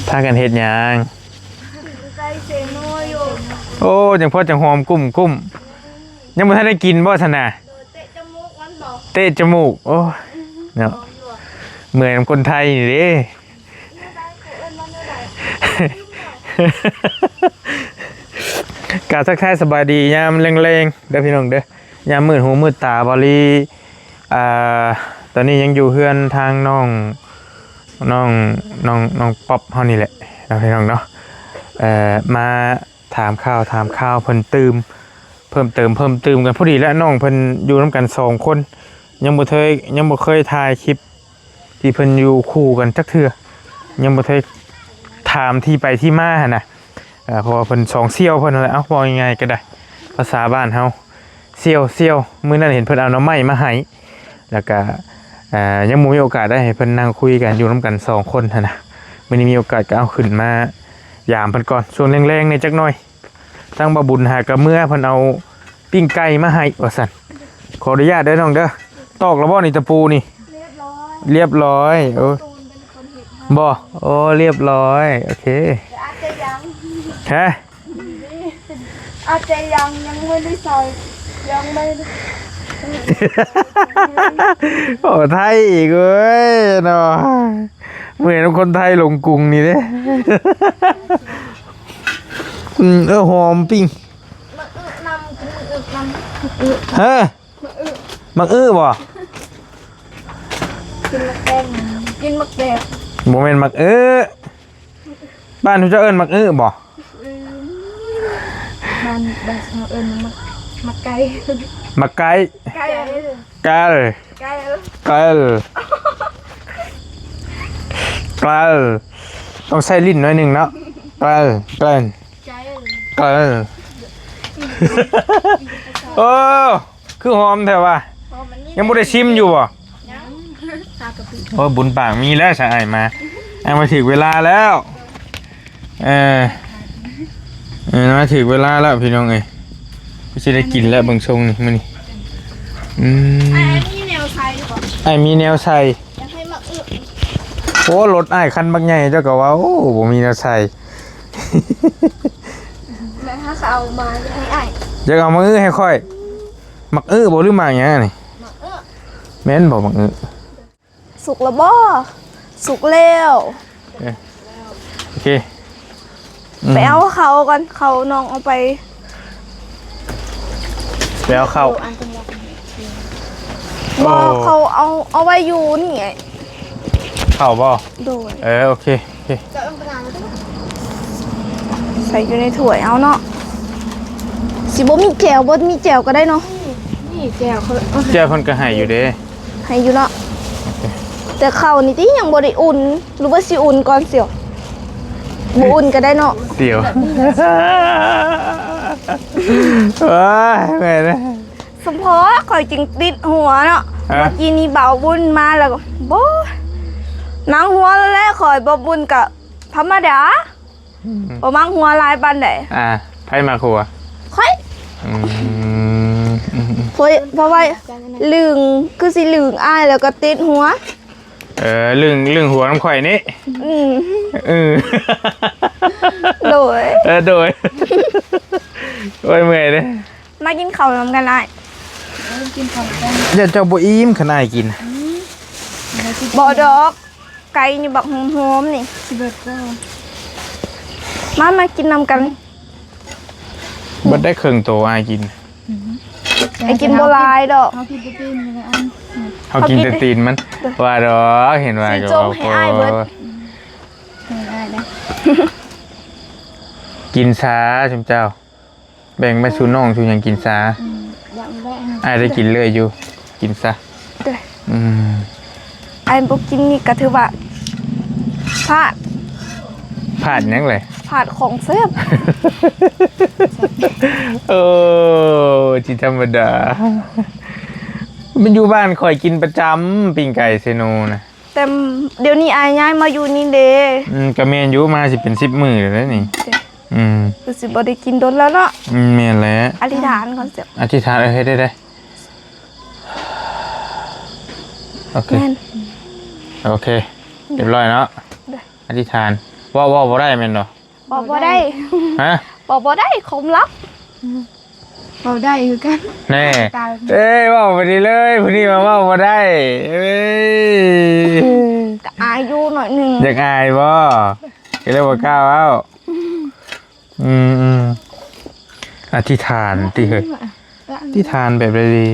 ພາກັນເຮັດຫຍັງ? ກິນໄກ່ເຊໂນຢູ່. ໂອ້ ຈັ່ງພໍຈັ່ງຫອມກຸ້ມໆ. ຍັງບໍ່ທັນໄດ້ກິນບໍ່ຊັ້ນນະ? ໂດຍ ເຕະຈະມູກມັນບໍ່? ເຕະຈະມູກ. ໂອ້ ເນາະ ເມື່ອຍນຳຄົນໄທນີ້ເດ້. ກະທັກທາຍສະບາຍດີຍາມແລງໆ ເດີພີ່ນ້ອງເດີ. ຍາມມືດຫູມືດຕາ ເບົາຫຼີ ອ່າ ຕອນນີ້ຍັງຢູ່ເຮືອນທາງນ້ອງ ນ້ອງ ນ້ອງ ນ້ອງປັອບເຮົານີ້ແຫຼະເນາະ ພີ່ນ້ອງເນາະ. ເອີ ມາຖາມຂ່າວຖາມຄາວເພິ່ນຕື່ມ ເພີ່ມເຕີມ ເພີ່ມຕື່ມກັນ. ພໍດີແຫຼະ ນ້ອງເພິ່ນຢູ່ນຳກັນສອງຄົນ ຍັງບໍ່ເຄີຍ ຍັງບໍ່ເຄີຍຖ່າຍຄລິບ ທີ່ເພິ່ນຢູ່ຄູ່ກັນຈັກເທື່ອ ຍັງບໍ່ເຄີຍຖາມທີ່ໄປທີ່ມາຫັ້ນນະ. ເອີ ເພາະວ່າເພິ່ນສອງສ່ຽວເພິ່ນຫັ້ນແຫຼະ ເອົາ ເວົ້າງ່າຍໆກໍໄດ້ພາສາບ້ານເຮົາ ສ່ຽວ ສ່ຽວ. ມື້ນັ້ນເຫັນເພິ່ນເອົາໜໍ່ໄມ້ມາໃຫ້ ແລ້ວກະ ເອີ ຍັງບໍ່ມີໂອກາດໄດ້ໃຫ້ເພິ່ນນັ່ງຄຸຍກັນຢູ່ນຳກັນສອງຄົນຫັ້ນນະ. ມື້ນີ້ມີໂອກາດກໍເອົາຂຶ້ນມາຢາມເພິ່ນກ່ອນ ຊ່ວງແລງໆ ແດ່ຈັກໜ້ອຍ. ທາງບ່າວບຸນຫາກະເມືອ ເພິ່ນເອົາປີ້ງໄກ່ມາໃຫ້ວ່າຊັ້ນ. ຂໍອະນຸຍາດເດີນ້ອງເດີ. ຕອກແລ້ວບໍ່ນີ້ ຕະປູນີ້? ຮຽບຮ້ອຍ ຮຽບຮ້ອຍ. ໂອ້ ຕູນເປັນຄົນເຮັດໃຫ້. ບໍ່? ໂອ້ ຮຽບຮ້ອຍ ໂອເຄ. ອາດຈະຍັງ. ຮະ? ອາດຈະຍັງ ຍັງບໍ່ໄດ້ໃສ່ ຍັງບໍ່ໄດ້. ໂອ້ ໄທອີກເວີຍເນາະ. ເມື່ອຍນຳຄົນໄທລົງກຸງນີ້ເດ້. ອືມ ເອີ ຫອມປີ້ງ. ໝາກອຶນຳ ກິນໝາກອຶນຳ. ຮະ? ໝາກອຶ ໝາກອຶບໍ່? ກິນໝາກແຕງ ກິນໝາກແຕງ. ບໍ່ແມ່ນໝາກອຶ. ບ້ານເຈົ້າເອີ້ນໝາກອຶບໍ່? ອືມ ບ້ານ ບ້ານເຮົາເອີ້ນໝາກ ໝາກໄກ່. ໝາກໄກ່. ໄກ່ ໄກ່ ໄກ່ ໄກ່ ໄກ່. ຕ້ອງໃຊ້ລີ້ນໜ້ອຍໜຶ່ງເນາະ. ໄກ່ ໄກ່ ໄກ່ ໄກ່. ໂອ້ ຄືຫອມແທ້ວະ. ຍັງບໍ່ໄດ້ຊິມຢູ່ບໍ່? ຍັງ. ໂອ້ຍ ບຸນປາກມີແລ້ວ ສະອ້າຍມາ ອ້າຍມາຖືກເວລາແລ້ວ. ເອີ ເອີ ມາຖືກເວລາແລ້ວພີ່ນ້ອງເອີຍ. ຄືຊິໄດ້ກິນແລ້ວເບິ່ງຊົງນີ້ມື້ນີ້. ອືມ ອ້າຍມີແນວໃສ່ບໍ່? ອ້າຍມີແນວໃສ່. ຢາກໃຫ້ໝາກອຶ. ໂອ້ ລົດອ້າຍຄັນບັກໃຫຍ່ ເຈົ້າກໍວ່າ ໂອ້ ບໍ່ມີແນວໃສ່. ແມ່ນຫາກະເອົາມາໃຫ້ອ້າຍ. ຢາກເອົາໝາກອຶໃຫ້ຂ້ອຍ. ໝາກອຶບໍ່ ຫຼືໝາກຫຍັງນີ້? ໝາກອຶ. ແມ່ນບໍ່ໝາກອຶ? ສຸກແລ້ວບໍ່? ສຸກແລ້ວ. ເອີ ໂອເຄ. ອືມ ໄປເອົາເຂົ້າກ່ອນ ເຂົ້ານ້ອງເອົາໄປ. ໄປເອົາເຂົ້າ. ບໍ່ ໂອ້ ເຂົ້າເອົາ ເອົາໄວ້ຢູ່ນີ້. ເຂົ້າບໍ່? ໂດຍ. ເອີ ໂອເຄ. ໃສ່ຢູ່ໃນຖ້ວຍເອົາເນາະ. ຊິບໍ່ມີແຈ່ວ ບໍ່ມີແຈ່ວກໍໄດ້ເນາະ. ນີ້ແຈ່ວ ແຈ່ວເພິ່ນກໍໃຫ້ຢູ່ເດ້. ໃຫ້ຢູ່ເນາະ. ໂອເຄ ແຕ່ເຂົ້ານີ້ຕິຍັງບໍ່ໄດ້ອຸ່ນ ຫຼືວ່າຊິອຸ່ນກ່ອນສ່ຽວ? ບໍ່ອຸ່ນກໍໄດ້ເນາະ. ສ່ຽວ ໂອ້ຍ ແມ່ນ. ສົມພໍຂ້ອຍຈຶ່ງຕິດຫົວເນາະ. ຮະ? ເມື່ອກີ້ນີ້ບ່າວບຸນມາແລ້ວກໍ ບໍ່ ໜັງຫົວແລ້ວແຫຼະຂ້ອຍ. ບ່າວບຸນກໍທຳມະດາ ອືມ ບໍ່ມັກຫົວຫຼາຍປານໃດ. ອ່າ ໃຜມັກຫົວ? ຂ້ອຍ. ອືມ ເພາະ ເພາະວ່າລຶ້ງ ຄືຊິລຶ້ງອ້າຍແລ້ວກໍຕິດຫົວ. ເອີ ລຶ້ງ ລຶ້ງຫົວນຳຂ້ອຍນີ້. ອືມ ເອີ ໂດຍ ເອີ ໂດຍ. ໂອ້ຍ ເມື່ອຍເດ້. ມາກິນເຂົ້ານຳກັນອ້າຍ. ເອີ ກິນເຂົ້ານຳກັນ. ຢ້ານເຈົ້າບໍ່ອີ່ມຄັນອ້າຍກິນ. ອືມ ບໍ່ດອກ ໄກ່ນີ້ບັກຫອມໆ ນີ້. ຊິເບິດແລ້ວ. ມາ ມາກິນນຳກັນ. ເບິດໄດ້ເຄິ່ງໂຕອ້າຍກິນ. ອືມ ອ້າຍກິນບໍ່ຫຼາຍດອກ. ເຮົາກິນແຕ່ຕີນນີ້ແຫຼະ ເຮົາກິນແຕ່ຕີນມັນ. ວ່າດອກ ເຫັນວ່າ ຊິຈົ່ມໃຫ້ອ້າຍເບິດ. ໂອ້ ໃຫ້ອ້າຍໄດ້ ກິນຊາຊຸມເຈົ້າ. ແບ່ງໄປສູ່ນ້ອງສູ່ຫຍັງກິນຊາ. ອືມ ຢາກໄດ້ ອ້າຍໄດ້ກິນເລື້ອຍຢູ່ ກິນຊາ. ເດີ ອືມ ອ້າຍບໍ່ກິນນີ້ກໍຖືວ່າພາດ. ພາດຫຍັງແຫຼະ? ພາດຂອງແຊບ. ໂອ້ ຊິທຳມະດາ. ມັນຢູ່ບ້ານຂ້ອຍກິນປະຈຳ ປີ້ງໄກ່ເຊໂນນະ. ແຕ່ດຽວນີ້ອ້າຍຍ້າຍມາຢູ່ນີ້ເດ້. ອືມ ກະແມ່ນຢູ່ ມາຊິເປັນສິບມື້ແລ້ວນີ້. ອືມ ຄືຊິບໍ່ໄດ້ກິນດົນແລ້ວເນາະ. ອືມ ແມ່ນແຫຼະ. ອະທິຖານກ່ອນເຈົ້າ. ອະທິຖານ ເອີ ເຮັດໄດ້ ໄດ້. ໂອເຄ ແມ່ນ ໂອເຄ ຮຽບຮ້ອຍເນາະ. ອະທິຖານ. ໂອ ເວົ້າ ເວົ້າບໍ່ໄດ້ແມ່ນບໍ່? ເວົ້າບໍ່ໄດ້. ຮະ? ເວົ້າບໍ່ໄດ້ ຄວາມລັບ. ເວົ້າໄດ້ຄືກັນ. ແນ່. ຕາຍ. ເອີຍ ເວົ້າໄປນີ້ເລີຍ ຜູ້ນີ້ມາເວົ້າບໍ່ໄດ້. ເອີຍ ກໍອາຍຢູ່ໜ້ອຍໜຶ່ງ. ຢາກອາຍບໍ່? ກໍເລີຍບໍ່ກ້າເວົ້າ. ອືມໆ ອະທິຖານຕິເຮີ້ຍ. ອະທິຖານແບບໃດດີ?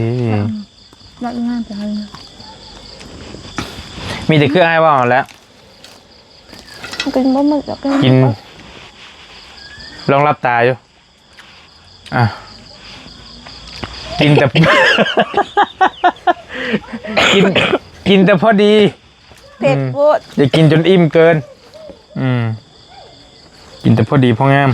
ລັດງານໄປເລີຍ. ມີແຕ່ຄືອ້າຍເວົ້າຫັ້ນແຫຼະ. ກິນບໍ່ໝົດດອກ. ກິນ ລອງຫຼັບຕາຢູ່. ອ່ະ ກິນແຕ່ ກິນ ກິນແຕ່ພໍດີ. ເຜັດໂພດ. ອືມ ຢ່າກິນຈົນອີ່ມເກີນ. ອືມ ກິນແຕ່ພໍດີພໍງາມ.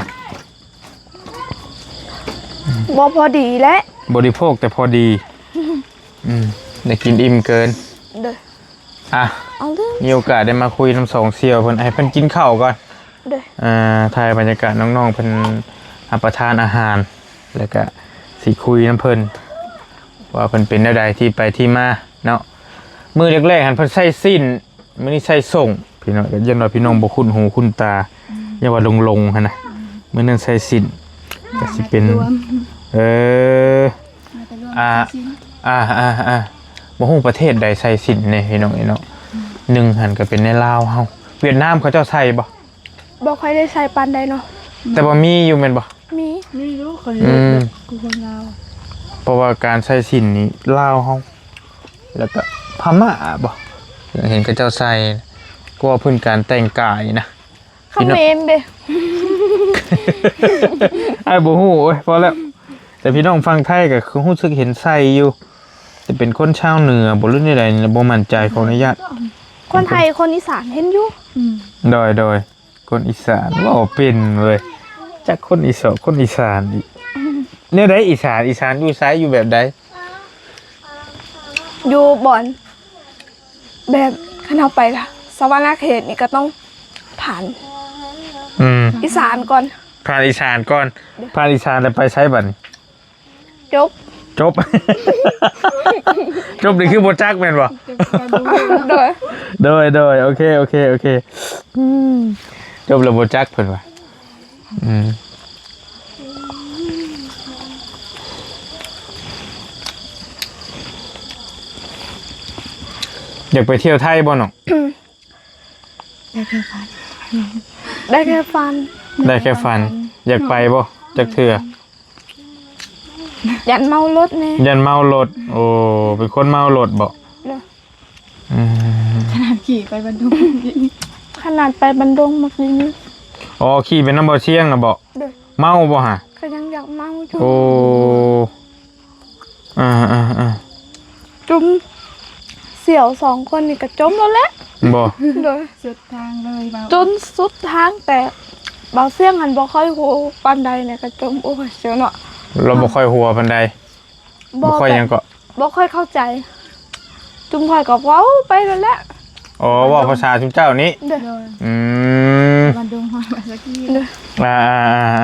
ບໍ່ພໍດີແຫຼະ ບໍລິໂພກແຕ່ພໍດີ. ອືມ ຢ່າກິນອີ່ມເກີນ. ໂດຍ. ອ່ະ ເອົາເລີຍ ມີໂອກາດໄດ້ມາຄຸຍນຳສອງສ່ຽວເພິ່ນ ໃຫ້ເພິ່ນກິນເຂົ້າກ່ອນ. ໂດຍ. ອ່າ ຖ່າຍບັນຍາກາດນ້ອງໆເພິ່ນຮັບປະທານອາຫານ ແລ້ວກະຊິຄຸຍນຳເພິ່ນ ວ່າເພິ່ນເປັນແນວໃດ ທີ່ໄປທີ່ມາເນາະ. ມື້ແລກໆຫັ້ນເພິ່ນໃສ່ສິ້ນ ມື້ນີ້ໃສ່ສົ້ງ ພີ່ນ້ອງ. ກໍຢ້ານວ່າພີ່ນ້ອງບໍ່ຄຸ້ນຫູຄຸ້ນຕາ ອືມ ຢ້ານວ່າຫຼົງໆຫັ້ນນະ. ອືມ ມື້ນັ້ນໃສ່ສິ້ນ ກໍຊິເປັນ ລວມ ເອີ ມາແຕ່ລວມ ອ່າ ໃສ່ສິ້ນ. ອ່າໆໆ ບໍ່ຮູ້ປະເທດໃດໃສ່ສິ້ນແດ່ພີ່ນ້ອງເອີຍເນາະ. ອືມ ໜຶ່ງຫັ້ນກໍເປັນໃນລາວເຮົາ. ຫວຽດນາມເຂົາເຈົ້າໃສ່ບໍ່? ບໍ່ຄ່ອຍໄດ້ໃສ່ປານໃດເນາະ. ແຕ່ວ່າມີຢູ່ແມ່ນບໍ່? ມີ ມີຢູ່. ຂ້ອຍ ອືມ ເຫັນຢູ່ ຄືຄົນລາວ. ເພາະວ່າການໃສ່ສິ້ນນີ້ລາວເຮົາ ແລ້ວກໍພະມ້າບໍ່ ເຫັນເຂົາເຈົ້າໃສ່ ກໍວ່າພື້ນການແຕ່ງກາຍນະ. ຄຳເໝນເດ້. ອ້າຍບໍ່ຮູ້ເວີຍ ພໍແລ້ວ. ແຕ່ພີ່ນ້ອງຝັ່ງໄທກໍຄືຮູ້ສຶກເຫັນໃສ່ຢູ່ ຈະເປັນຄົນຊາວເໜືອບໍ່ ຫຼືແນວໃດນີ້ ບໍ່ໝັ້ນໃຈ ຂໍອະນຸຍາດ. ຄົນໄທ ຄົນອີສານເຫັນຢູ່. ອືມ ໂດຍໆ. ຄົນອີສານເວົ້າເປັນເວີຍ. ຈັກຄົນອີສອກ ຄົນອີສານອີກ. ແນວໃດອີສານ? ອີສານຢູ່ໃສ? ຢູ່ແບບໃດ? ຢູ່ບ່ອນ ແບບຄັນເຮົາໄປສະຫວັນນະເຂດນີ້ກໍຕ້ອງຜ່ານ ອືມ ອີສານກ່ອນ. ຜ່ານອີສານກ່ອນ. ໂດຍ. ຜ່ານອີສານແລ້ວໄປໃສບັດນີ້? ຈົບ. ຈົບ. ຈົບນີ້ຄືບໍ່ຈັກແມ່ນບໍ່? ໂດຍ. ໂດຍ ໂດຍ ໂອເຄ ໂອເຄ ໂອເຄ. ອືມ ຈົບແລ້ວບໍ່ຈັກເພິ່ນວ່າ. ອືມ ຢາກໄປທ່ຽວໄທບໍ່ນ້ອງ? ໄດ້ແຄ່ຝັນ ໄດ້ແຄ່ຝັນ ໄດ້ແຄ່ຝັນ. ຢາກໄປບໍ່ຈັກເທື່ອ? ຢ້ານເມົາລົດແດ່. ຢ້ານເມົາລົດ. ໂອ້ ເປັນຄົນເມົາລົດບໍ່? ໂດຍ. ອືມ ຂະໜາດຂີ່ໄປບັນດົງ ຂະໜາດໄປບັນດົງເມື່ອກີ້ນີ້. ອໍ ຂີ່ໄປນຳບໍ່ຊຽງນະບໍ່? ໂດຍ. ເມົາບໍ່ຫະ? ກໍຍັງຢາກເມົາຢູ່. ໂອ້ ອ່າໆໆ ຈຸ່ມສ່ຽວສອງຄົນນີ້ກໍຈົມແລ້ວແຫຼະ. ບໍ່? ໂດຍ. ສຸດທາງເລີຍ ຈົນສຸດທາງ ແຕ່ບ່າວຊຽງຫັ້ນບໍ່ຄ່ອຍຮູ້ປານໃດນະ ກໍຈົມ. ໂອ້ຍ ສ່ຽວເນາະ. ລາວບໍ່ຄ່ອຍຮູ້ປານໃດ. ບໍ່ ບໍ່ຄ່ອຍຫຍັງເກາະ? ບໍ່ຄ່ອຍເຂົ້າໃຈ. ຈຸມຂ້ອຍກໍເວົ້າໄປນັ້ນແຫຼະ. ອໍ ເວົ້າພາສາຊຸມເຈົ້ານີ້. ໂດຍ. ອືມ ບ້ານດົງຮອດມາສະກີ. ໂດຍ. ອ່າ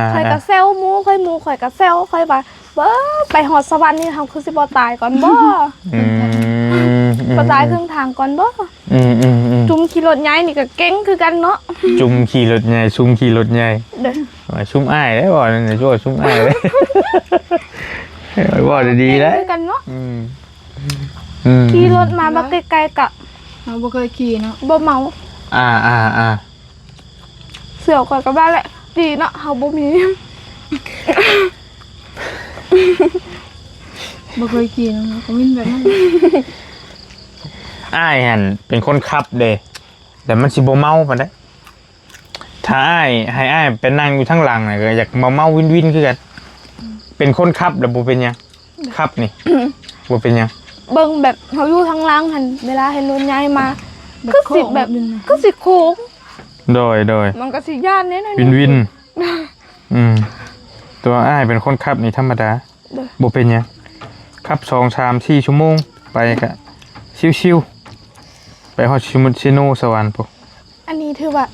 ໆໆໆ ຂ້ອຍກໍແຊວໝູ່ຂ້ອຍ ໝູ່ຂ້ອຍກໍແຊວຂ້ອຍວ່າ ເບິ່ງ ໄປຮອດສະຫວັນນີ້ ເຮົາຄືຊິບໍ່ຕາຍກ່ອນບໍ່? ອືມ ບໍ່ຕາຍເຄິ່ງທາງກ່ອນບໍ່? ອືມໆໆ ຈຸມຂີ່ລົດໃຫຍ່ນີ້ກໍເກັ່ງຄືກັນເນາະ. ຈຸມຂີ່ລົດໃຫຍ່ ຊຸມຂີ່ລົດໃຫຍ່. ໂດຍ. ຊຸມອ້າຍເດ້ ເວົ້ານັ້ນ ຊຸມອ້າຍເດ້. ເວົ້າດີໆ ເກັ່ງເດ້ ຄືກັນເນາະ. ອືມ ອືມ ຂີ່ລົດມາບັກໄກໆ ກະ ເຮົາບໍ່ເຄີຍຂີ່ເນາະ ບໍ່ເມົາ. ອ່າໆໆ ສ່ຽວຂ້ອຍກໍວ່າແຫຼະ ດີເນາະ ເຮົາບໍ່ມີ. ບໍ່ເຄີຍຂີ່ເນາະ ກໍມີແບບນັ້ນ. ອ້າຍຫັ້ນເປັນຄົນຂັບເດ້ ແຕ່ມັນຊິບໍ່ເມົາປານໃດ. ຖ້າອ້າຍ ໃຫ້ອ້າຍໄປນັ່ງຢູ່ທາງຫຼັງນະ ກໍຢາກເມົາໆວິນໆຄືກັນ. ເປັນຄົນຂັບແລ້ວບໍ່ເປັນຫຍັງ? ຂັບນີ້ ບໍ່ເປັນຫຍັງ. ເບິ່ງແບບເຮົາຢູ່ທາງຫຼັງຫັ້ນ ເວລາເຫັນລົດໃຫຍ່ມາ ແບບ ຄືຊິແບບ ໂຄ້ງ ຄືຊິໂຄ້ງ. ໂດຍ ໂດຍ. ມັນກໍຊິຢ້ານແດ່ໜ້ອຍໜຶ່ງ ວິນໆ. ອືມ ແຕ່ວ່າອ້າຍເປັນຄົນຂັບນີ້ທຳມະດາ. ໂດຍ. ບໍ່ເປັນຫຍັງ ຂັບສອງ ສາມ ສີ່ຊົ່ວໂມງ ໄປກະຊິວໆ ໄປຮອດຊິມຸດຊິໂນ ສະຫວັນພຸ້ນ. ອັນນີ້ຖືວ່າ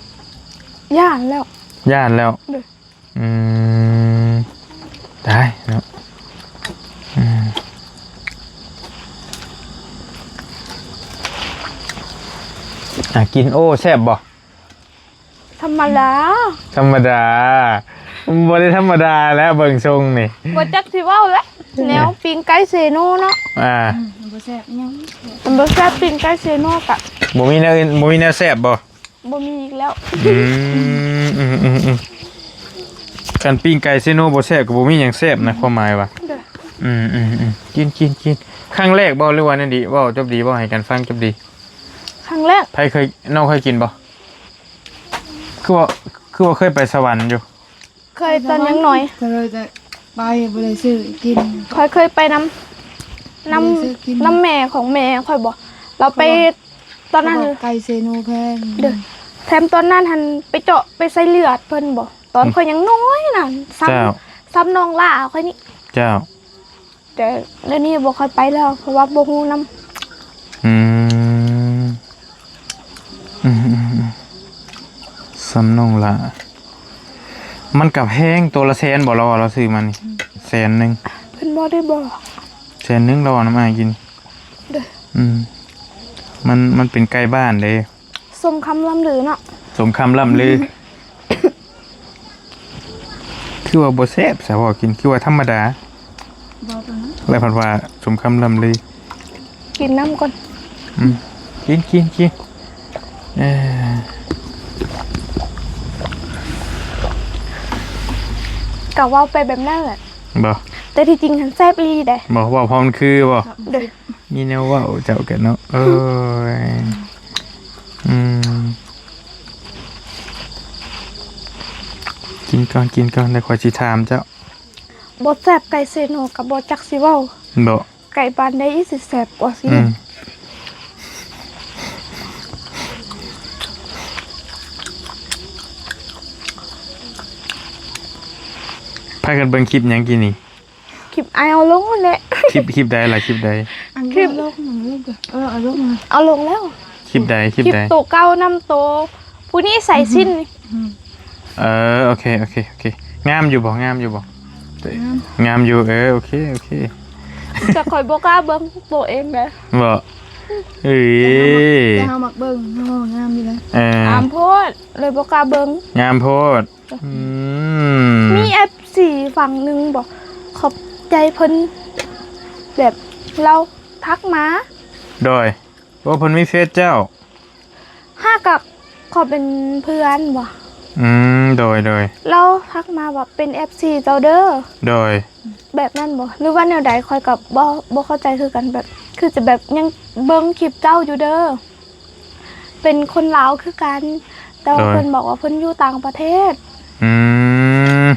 ຢ້ານແລ້ວ ຢ້ານແລ້ວ. ໂດຍ. ອືມ ຕາຍເນາະ. ອືມ ອ່າ ກິນ ໂອ້ ແຊບບໍ່? ທຳມະດາ ທຳມະດາ ບໍ່ໄດ້ທຳມະດາແລ້ວ ເບິ່ງຊົງນີ້ ບໍ່ຈັກຊິເວົ້າແລ້ວ ແນວປີ້ງໄກ່ເຊໂນເນາະ ອ່າ ອືມ ມັນບໍ່ແຊບຫຍັງ ມັນບໍ່ແຊບ ປີ້ງໄກ່ເຊໂນກະ ບໍ່ມີແນວອື່ນ ບໍ່ມີແນວແຊບບໍ່? ບໍ່ມີອີກແລ້ວ ອືມ ອືມ ອືມ ອືມ ຄັນປີ້ງໄກ່ເຊໂນບໍ່ແຊບກໍບໍ່ມີຫຍັງແຊບນະ ຄວາມໝາຍວ່າ ໂດຍ ອືມ ອືມ ອືມ ກິນ ກິນ ກິນ ຄັ້ງແລກບໍ່ ຫຼືວ່າແນວໃດ? ເວົ້າຈົບດີ ເວົ້າໃຫ້ກັນຟັງຈົບດີ ຄັ້ງແລກ ໃຜເຄີຍ ນ້ອງເຄີຍກິນບໍ່? ຄືວ່າ ຄືວ່າເຄີຍໄປສະຫວັນຢູ່ ເຄີຍຕອນຍັງນ້ອຍ ເຄີຍແຕ່ໄປ ບໍ່ໄດ້ຊື້ກິນ ຂ້ອຍເຄີຍໄປນຳ ນຳ ບໍ່ໄດ້ຊື້ກິນ ນຳແມ່ຂອງແມ່ຂ້ອຍບໍ ລາວໄປ ເພາະວ່າ ຕອນນັ້ນ ເພາະວ່າໄກ່ເຊໂນແພງ ໂດຍ ແຖມຕອນນັ້ນຫັ້ນໄປເຈາະໄປໃສ່ເລືອດເພິ່ນບໍ ຕອນ ອືມ ຂ້ອຍຍັງນ້ອຍນັ້ນ ສ່ຳ ເຈົ້າ ສ່ຳນ້ອງຫຼ້າຂ້ອຍນີ້ ເຈົ້າ ແຕ່ດຽວນີ້ບໍ່ຄ່ອຍໄປແລ້ວ ເພາະວ່າບໍ່ຮູ້ນຳ ອືມ ອືມ ອືມ ອືມ ສ່ຳນ້ອງຫຼ້າ ມັນກະແພງ ໂຕລະແສນບໍ ລາວວ່າລາວຊື້ມານີ້ ອືມ ແສນໜຶ່ງ ເພິ່ນບໍ່ໄດ້ບອກ ແສນໜຶ່ງ ລາວເອົານຳອ້າຍກິນ ໂດຍ ອືມ ມັນ ມັນເປັນໄກ່ບ້ານເດ້ ສົມຄຳລ່ຳລືເນາະ ສົມຄຳລ່ຳລື ຄືວ່າບໍ່ແຊບຊະ ພໍກິນຄືວ່າທຳມະດາ ບໍ່ປານນັ້ນ ແລ້ວພັດວ່າສົມຄຳລ່ຳລື ກິນນ້ຳກ່ອນ ອືມ ກິນ ກິນ ກິນ ເອີ ກະເວົ້າໄປແບບນັ້ນແຫຼະ ບໍ່ ແຕ່ທີ່ຈິງຫັ້ນແຊບອີ່ຫຼີເດ້ ບໍ່ ເວົ້າພໍມັນຄືບໍ່ ໂດຍ ມີແນວເວົ້າເຈົ້າກັນເນາະ ເອີຍ ອືມ ກິນກ່ອນ ກິນກ່ອນ ແລ້ວຂ້ອຍຊິຖາມເຈົ້າ ບໍ່ແຊບໄກ່ເຊໂນກະບໍ່ຈັກຊິເວົ້າ ບໍ່ ໄກ່ບ້ານໃດຊິແຊບກວ່າຊິ ອືມ ພາກັນເບິ່ງຄລິບຫຍັງກີ້ນີ້? ຄລິບອ້າຍເອົາລົງຫັ້ນແຫຼະ ຄລິບ ຄລິບໃດລະ ຄລິບໃດ? ອັນ ຄລິບ ເອົາລົງ ເອີ ເອົາລົງ ເອົາລົງແລ້ວ ຄລິບໃດ? ຄລິບໃດ? ຄລິບໂຕເກົ່ານຳໂຕຜູ້ນີ້ໃສ່ສິ້ນ ອືມ ເອີ ໂອເຄ ໂອເຄ ໂອເຄ ງາມຢູ່ບໍ່? ງາມຢູ່ບໍ່? ງາມ ງາມຢູ່ ເອີ ໂອເຄ ໂອເຄ ແຕ່ຂ້ອຍບໍ່ກ້າເບິ່ງໂຕເອງເດ້ ບໍ່? ເອີ ແຕ່ເຮົາມັກ ແຕ່ເຮົາມັກເບິ່ງ ເຮົາວ່າງາມຢູ່ເດ້ ເອີ ງາມໂພດ ເລີຍບໍ່ກ້າເບິ່ງ ງາມໂພດ ອືມ ມີເອັຟຊີຝັ່ງໜຶ່ງບໍ ຂອບໃຈເພິ່ນ ແບບລາວທັກມາ ໂດຍ ໂອ້ ເພິ່ນມີເຟສເຈົ້າ ຫາກະຂໍເປັນເພື່ອນບໍ ອືມ ໂດຍ ໂດຍ ລາວທັກມາວ່າເປັນເອັຟຊີເຈົ້າເດີ ໂດຍ ແບບນັ້ນບໍ ຫຼືວ່າແນວໃດ ຂ້ອຍກະບໍ່ ບໍ່ເຂົ້າໃຈຄືກັນ ແບບ ຄືຈະແບບຍັງເບິ່ງຄລິບເຈົ້າຢູ່ເດີ ເປັນຄົນລາວຄືກັນ ແຕ່ວ່າ ໂດຍ ເພິ່ນບອກວ່າເພິ່ນຢູ່ຕ່າງປະເທດ ອືມ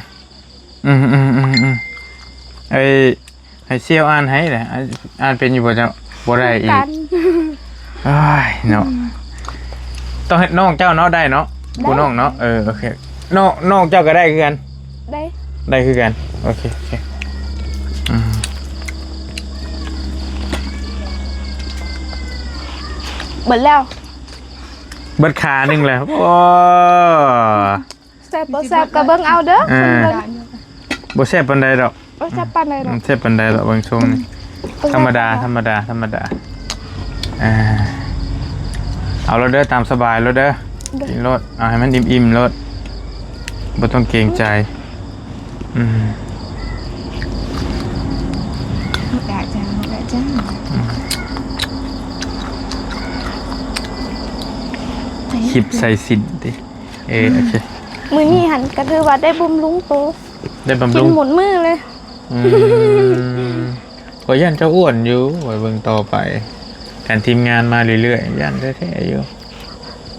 ອືມ ອືມ ອືມ ເອີຍ ໃຫ້ສ່ຽວອ່ານໃຫ້ແຫຼະ ອ່ານເປັນຢູ່ບໍ່ເຈົ້າ? ບໍ່ໄດ້ອີກ ຄືກັນ ໂອ້ຍເນາະ ອືມ ຕ້ອງໃຫ້ນ້ອງເຈົ້າເນາະ ໄດ້ເນາະ ໄດ້ ຜູ້ນ້ອງເນາະ ເອີ ໂອເຄ ນ້ອງ ນ້ອງເຈົ້າກະໄດ້ຄືກັນ ໄດ້ ໄດ້ຄືກັນ ໂອເຄ ໂອເຄ ອືມ ເບິດແລ້ວ ເບິດຂາໜຶ່ງແລ້ວ ໂອ້ ແຊບບໍ່ແຊບກະເບິ່ງເອົາເດີ ເອີ ບໍ່ແຊບປານໃດດອກ ບໍ່ແຊບປານໃດດອກ ອືມ ແຊບປານໃດດອກ ເບິ່ງຊົງນີ້ ອືມ ທຳມະດາ ທຳມະດາ ທຳມະດາ ອ່າ ເອົາໂລດເດີ ຕາມສະບາຍໂລດເດີ ໂດຍ ກິນໂລດ ເອົາໃຫ້ມັນອີ່ມໆໂລດ ບໍ່ຕ້ອງເກງໃຈ ອືມ ອືມ ຄລິບໃສ່ສິ້ນຕິ ເອີ ໂອເຄ ມື້ນີ້ຫັ້ນກະຖືວ່າໄດ້ບຳລຸງໂຕ ໄດ້ບຳລຸງ ກິນໝົດມື້ເລີຍ ອືມ ຂ້ອຍຢ້ານເຈົ້າອ້ວນຢູ່ ໄວ້ເບິ່ງຕໍ່ໄປ ຄັນທີມງານມາເລື້ອຍໆ ຢ້ານແທ້ໆຢູ່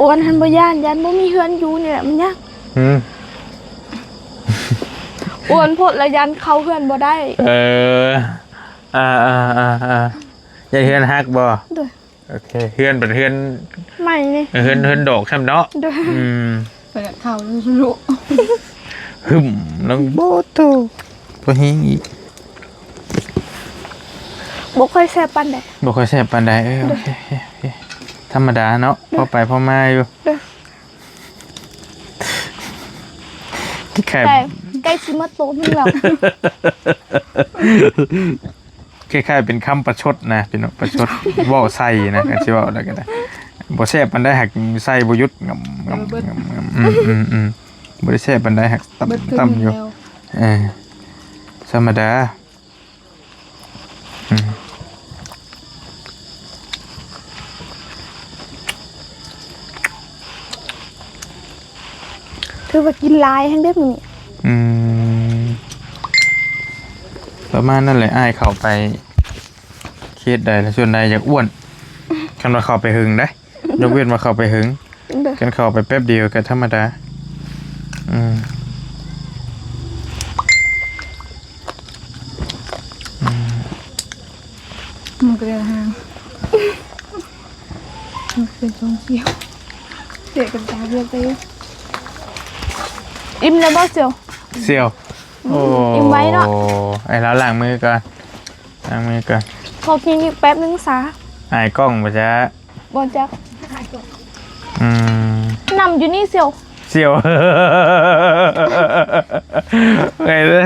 ອ້ວນຫັ້ນບໍ່ຢ້ານ ຢ້ານບໍ່ມີເຮືອນຢູ່ນີ້ແຫຼະ ມັນຍາກ ຫືມ ອ້ວນໂພດລະຢ້ານເຂົ້າເຮືອນບໍ່ໄດ້ ເອີ ອ່າໆໆໆ ຢ້ານເຮືອນຫັກບໍ່? ໂດຍ ໂອເຄ ເຮືອນເປັນເຮືອນໃໝ່ນີ້ ເຮືອນ ເຮືອນດອກຊ້ຳເນາະ ໂດຍ ອືມ ເປີດເຂົ້າເລີຍລູກ ຫຶມ ລອງ ໂບໂຕ ບໍ່ແຮງອີກ ບໍ່ຄ່ອຍແຊບປານໃດ ບໍ່ຄ່ອຍແຊບປານໃດ ເອີ ໂດຍ ໂອເຄ ໂອເຄ ໂອເຄ ທຳມະດາເນາະ ໂດຍ ພໍໄປພໍມາຢູ່ ໂດຍ ຄ້າຍໆ ໃກ້ ໃກ້ຊິໝົດໂຕໜຶ່ງແລ້ວ ຄ້າຍໆເປັນຄຳປະຊົດນະພີ່ນ້ອງ ປະຊົດ ເວົ້າໃສ່ນະ ຄັນຊິເວົ້າແລ້ວກະໄດ້ ບໍ່ແຊບປານໃດ ຫາກໃສ່ບໍ່ຢຸດ ງຳ ງຳ ງຳ ງຳ ອືມໆໆ ບໍ່ໄດ້ແຊບປານໃດ ຫາກຕຳ ເບິດເຄິ່ງ ຕຳຢູ່ ແລ້ວ ເອີ ທຳມະດາ ອືມ ຖືວ່າກິນຫຼາຍແຮງເດ້ມື້ນີ້ ອືມ ປະມານນັ້ນແຫຼະ ອ້າຍເຂົ້າໄປເຂດໃດລະ ສ່ວນໃຫຍ່ຢາກອ້ວນ ຄັນວ່າເຂົ້າໄປເຖິງເດ້ ຍົກເວັ້ນວ່າເຂົ້າໄປເຖິງ ໂດຍ ຄັນເຂົ້າໄປແປັບດຽວກໍທຳມະດາ ອືມ ອືມ ມັນກໍໄດ້ລະຫາງ ມັນເປັນຊ່ອງສ່ຽວ ເສຍກັນຕາວຽກໄປ ອີ່ມແລ້ວບໍ່ສ່ຽວ? ສ່ຽວ ອືມ ໂອ້ ອີ່ມໄວເນາະ ໃຫ້ລາວລ້າງມືກ່ອນ ລ້າງມືກ່ອນ ຂໍກິນອີກແປັບໜຶ່ງຊາ ອາຍກ້ອງບໍ່ຈະ? ບໍ່ຈັກ ອືມ ນ້ຳຢູ່ນີ້ສ່ຽວ ສ່ຽວ ໄງເດີ ສ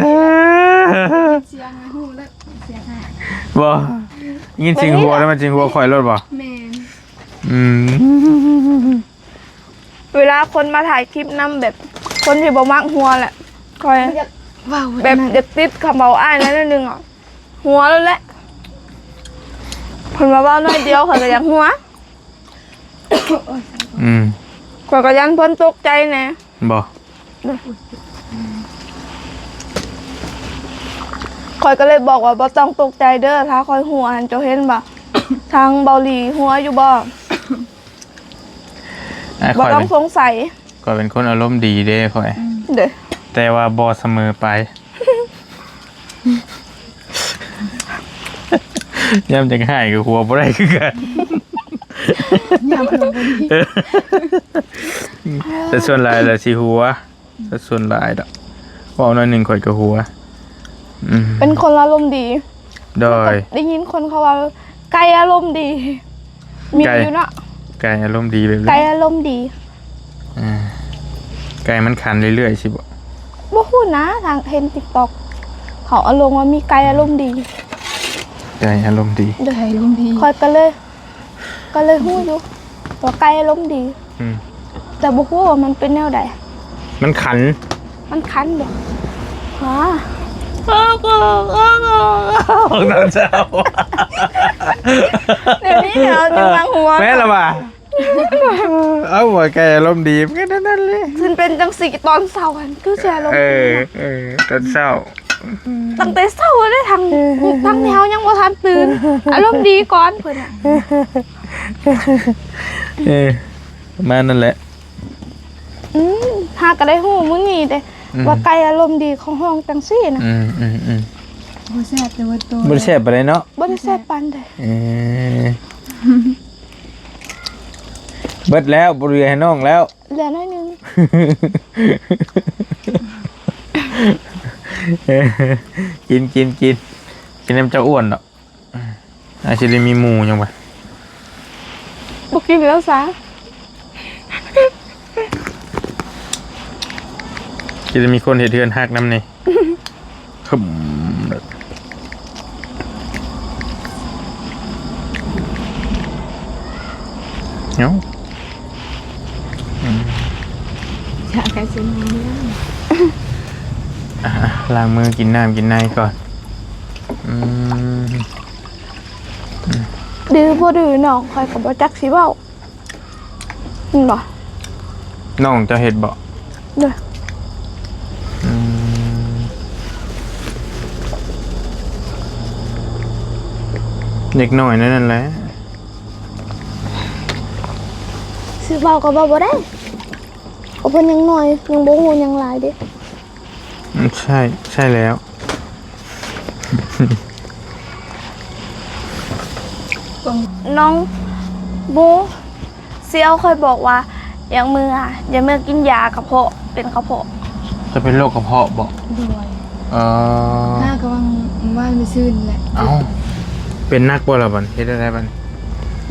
ຽງຮູ້ແລ້ວ ສຽງໃຫ້ ບໍ່ ຍິນສຽງຫົວແລ້ວມັນສຽງຫົວຂ້ອຍໂລດບໍ່? ແມ່ນ ອືມ ເວລາຄົນມາຖ່າຍຄລິບນຳ ແບບ ຄົນທີ່ບໍ່ມັກຫົວແຫຼະ ຂ້ອຍ ຢາກເວົ້າ ແບບ ຢາກຕິດຄຳເວົ້າອ້າຍໜ້ອຍໜຶ່ງອະ ຫົວໂລດແຫຼະ ເພິ່ນມາເວົ້າໜ້ອຍດຽວ ຂ້ອຍກໍຢາກຫົວ ອືມ ຂ້ອຍກໍຢ້ານເພິ່ນຕົກໃຈແດ່ ບໍ່ ຂ້ອຍກໍເລີຍບອກວ່າ ບໍ່ຕ້ອງຕົກໃຈເດີ ຖ້າຂ້ອຍຫົວຫັ້ນ ເຈົ້າເຫັນບໍ່ ທາງເບົາຫຼີຫົວຢູ່ບໍ່? ອ່າ ບໍ່ຕ້ອງສົງໄສ ຂ້ອຍເປັນຄົນອາລົມດີເດ້ຂ້ອຍ ເດ້ ແຕ່ວ່າບໍ່ສະເໝີໄປ ຍາມຢາກຮ້າຍກໍຫົວບໍ່ໄດ້ຄືກັນ ຍາມອາລົມບໍ່ດີ ເອີ ແຕ່ສ່ວນຫຼາຍລະຊິຫົວ ແຕ່ສ່ວນຫຼາຍດອກ ເວົ້າໜ້ອຍໜຶ່ງຂ້ອຍກໍຫົວ ອືມ ເປັນຄົນອາລົມດີ ໂດຍ ໄດ້ຍິນຄົນເຂົາວ່າ ໄກ່ອາລົມດີ ມີ ໄກ່ ຢູ່ເນາະ ໄກ່ອາລົມດີແບບໃດ? ໄກ່ອາລົມດີ ອ່າ ໄກ່ມັນຂັນເລື້ອຍໆ ຊິບໍ່? ບໍ່ຮູ້ນະ ທາງເຫັນຕິກຕັອກ ເຂົາເອົາລົງວ່າມີໄກ່ອາລົມດີ ໄກ່ອາລົມດີ ໄກ່ອາລົມດີ ຂ້ອຍກໍເລີຍ ກໍເລີຍຮູ້ຢູ່ວ່າໄກ່ອາລົມດີ ອືມ ແຕ່ບໍ່ຮູ້ວ່າມັນເປັນແນວໃດ ມັນຂັນ ມັນຂັນເດ້ ຫາ ຂອງຕອນເຊົ້າ ດຽວນີ້ເຮົາຢູ່ຫວ່າງຫົວ ແມ່ນລະວ່າ ເອົາ ວ່າໄກ່ອາລົມດີ ມັນກໍແນວນັ້ນເລີຍ ຄັນເປັນຈັ່ງຊີ້ຕອນເຊົ້າຫັ້ນ ຄືຊິອາລົມ ເອີ ເອີ ຕອນເຊົ້າ ຕັ້ງແຕ່ເຊົ້າເລີຍ ທັງ ທັງທີ່ເຮົາຍັງບໍ່ທັນຕື່ນ ອາລົມດີກ່ອນເພິ່ນນະ ເອີ ປະມານນັ້ນແຫຼະ ອືມ ຫາກໍໄດ້ຮູ້ມື້ນີ້ເດ້ ອືມ ວ່າໄກ່ອາລົມດີເຂົາຮ້ອງຈັ່ງຊີ້ນະ ອືມໆໆ ບໍ່ແຊບແຕ່ວ່າໂຕ ບໍ່ໄດ້ແຊບປານໃດເນາະ ບໍ່ໄດ້ແຊບປານໃດ ເອີ ເບິດແລ້ວ ບໍ່ເຫຼືອໃຫ້ນ້ອງແລ້ວ ເຫຼືອໜ້ອຍໜຶ່ງ ກິນ ກິນ ກິນ ກິນນຳເຈົ້າອ້ວນດອກ ອາດຊິໄດ້ມີໝູ່ຫຍັງວະ ບໍ່ກິນແລ້ວຊະ ຊິໄດ້ມີຄົນເຮັດເຮືອນຮັກນຳນີ້ ຄຶມ ເອົາ ອືມ ຢາກໃຫ້ຊິມາເຮືອນ ອ່າ ລ້າງມື ກິນນ້ຳກິນໃນກ່ອນ ອືມ ອືມ ດື້ບໍ່ດື້ນ້ອງ ຂ້ອຍກໍບໍ່ຈັກຊິເວົ້າ ແມ່ນບໍ່? ນ້ອງເຈົ້າເຮັດບໍ່? ໂດຍ ອືມ ເດັກນ້ອຍແນວນັ້ນແຫຼະ ຊິເວົ້າກໍເວົ້າບໍ່ໄດ້ ເພາະເພິ່ນຍັງນ້ອຍ ຍັງບໍ່ຮູ້ຫຍັງຫຼາຍເດ້. ອືມ ໃຊ່ ໃຊ່ແລ້ວ. ນ້ອງໝູ ສ່ຽວຂ້ອຍບອກວ່າ ຢາກເມືອ ຢາກເມືອກິນຢາກະເພາະ ເປັນກະເພາະ. ຈະເປັນໂລກກະເພາະບໍ? ໂດຍ. ເອີ ຫາກະຫວ່າງ ຫວ່າງມື້ຊືນແຫຼະ. ເອົ້າ ເປັນໜັກບໍ່ລະບັດ? ເຮັດແນວໃດບັດ?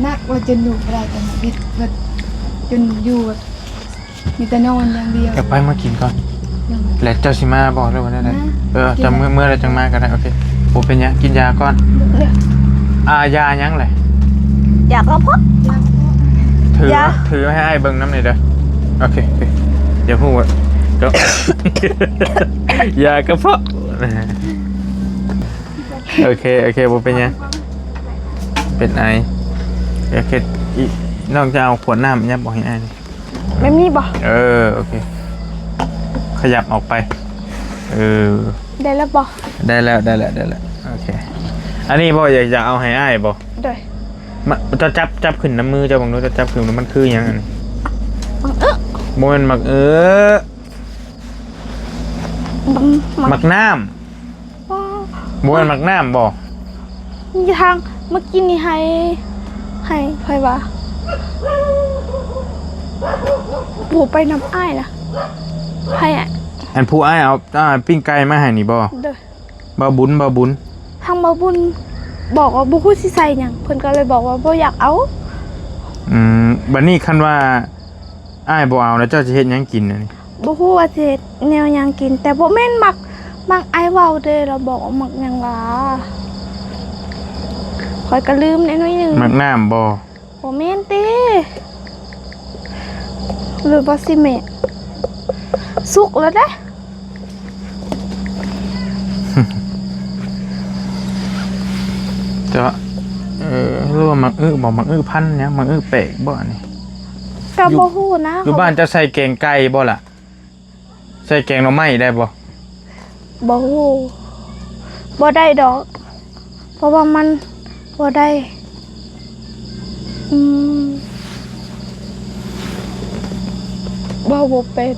ໜັກວ່າຈົນລຸກບໍ່ໄດ້ ຈົນເຮັດ ຈົນຢູ່ແບບ ມີແຕ່ນອນຢ່າງດຽວ. ເອົາໄປມາກິນກ່ອນ. ແລ້ວເຈົ້າຊິມາບໍ່ ຫຼືວ່າແນວໃດ? ເອີ ເຈົ້າເມືອ ເມືອແລ້ວຈັ່ງມາກໍໄດ້. ໂອເຄ ບໍ່ເປັນຫຍັງ ກິນຢາກ່ອນ. ອ່າ ຢາຫຍັງແຫຼະ? ຢາກະເພາະ. ຢາກະເພາະ. ຖື ຢາ ຖືໃຫ້ອ້າຍເບິ່ງນຳນີ້ເດີ. ໂອເຄ ໂອເຄ ຢາກຮູ້ວ່າ ກໍ ຢາກະເພາະ. ໂອເຄ ໂອເຄ ບໍ່ເປັນຫຍັງ ເປັນໄອ. ໂອເຄ ອີ ນ້ອງຈະເອົາຂວດນ້ຳຫຍັບອອກໃຫ້ອ້າຍ. ແບບນີ້ບໍ່? ເອີ ໂອເຄ ຂະຫຍັບອອກໄປ. ເອີ ໄດ້ແລ້ວບໍ່? ໄດ້ແລ້ວ ໄດ້ແລ້ວ ໄດ້ແລ້ວ. ໂອເຄ ອັນນີ້ບໍ່ ຢາກ ຢາກເອົາໃຫ້ອ້າຍບໍ່? ໂດຍ ມາ ເຈົ້າຈັບ ຈັບຂຶ້ນນຳມືເຈົ້າເບິ່ງດູ ເຈົ້າຈັບຂຶ້ນ ມັນຄືຫຍັງອັນນີ້? ໝາກເອ. ບໍ່ແມ່ນໝາກເອ. ໝາກ ໝາກນ້ຳ. ບໍ່ ບໍ່ແມ່ນໝາກນ້ຳບໍ່? ຢູ່ທາງເມື່ອກີ້ນີ້ໃຫ້ ໃຫ້ໃຜວ່າ ໂອ້ ໄປນຳອ້າຍນະ ໃຫ້ ອັນຜູ້ອ້າຍເອົາ ອ່າ ປີ້ງໄກ່ມາໃຫ້ນີ້ບໍ່? ໂດຍ ບ່າວບຸນ ບ່າວບຸນ ທາງບ່າວບຸນບອກວ່າບໍ່ຮູ້ຊິໃສ່ຫຍັງ ເພິ່ນກໍເລີຍບອກວ່າບໍ່ຢາກເອົາ. ອືມ ບັດນີ້ຄັນວ່າ ອ້າຍບໍ່ເອົາແລ້ວ ເຈົ້າຊິເຮັດຫຍັງກິນອັນນີ້? ບໍ່ຮູ້ວ່າຊິເຮັດແນວຫຍັງກິນ ແຕ່ບໍ່ແມ່ນໝາກ ໝາກອ້າຍເວົ້າເດ້ ລາວບອກວ່າໝາກຫຍັງຫວາ ຂ້ອຍກໍລືມແດ່ໜ້ອຍໜຶ່ງ. ໝາກນ້ຳບໍ່? ບໍ່ແມ່ນຕິ ຫຼືບໍ່ຊິແມ່ນ? ສຸກແລ້ວເດ້. ເຈົ້າ ເອີ ຫຼືວ່າໝາກອຶບໍ່? ໝາກອຶພັນຫຍັງ? ໝາກອຶແປກບໍ່ອັນນີ້? ກໍບໍ່ຮູ້ນະ. ຢູ່ ຢູ່ບ້ານເຈົ້າໃສ່ແກງໄກ່ບໍ່ລະ? ໃສ່ແກງໜໍ່ໄມ້ໄດ້ບໍ່? ບໍ່ຮູ້ ບໍ່ໄດ້ດອກ ເພາະວ່າມັນບໍ່ໄດ້. ອືມ ເວົ້າບໍ່ເປັນ.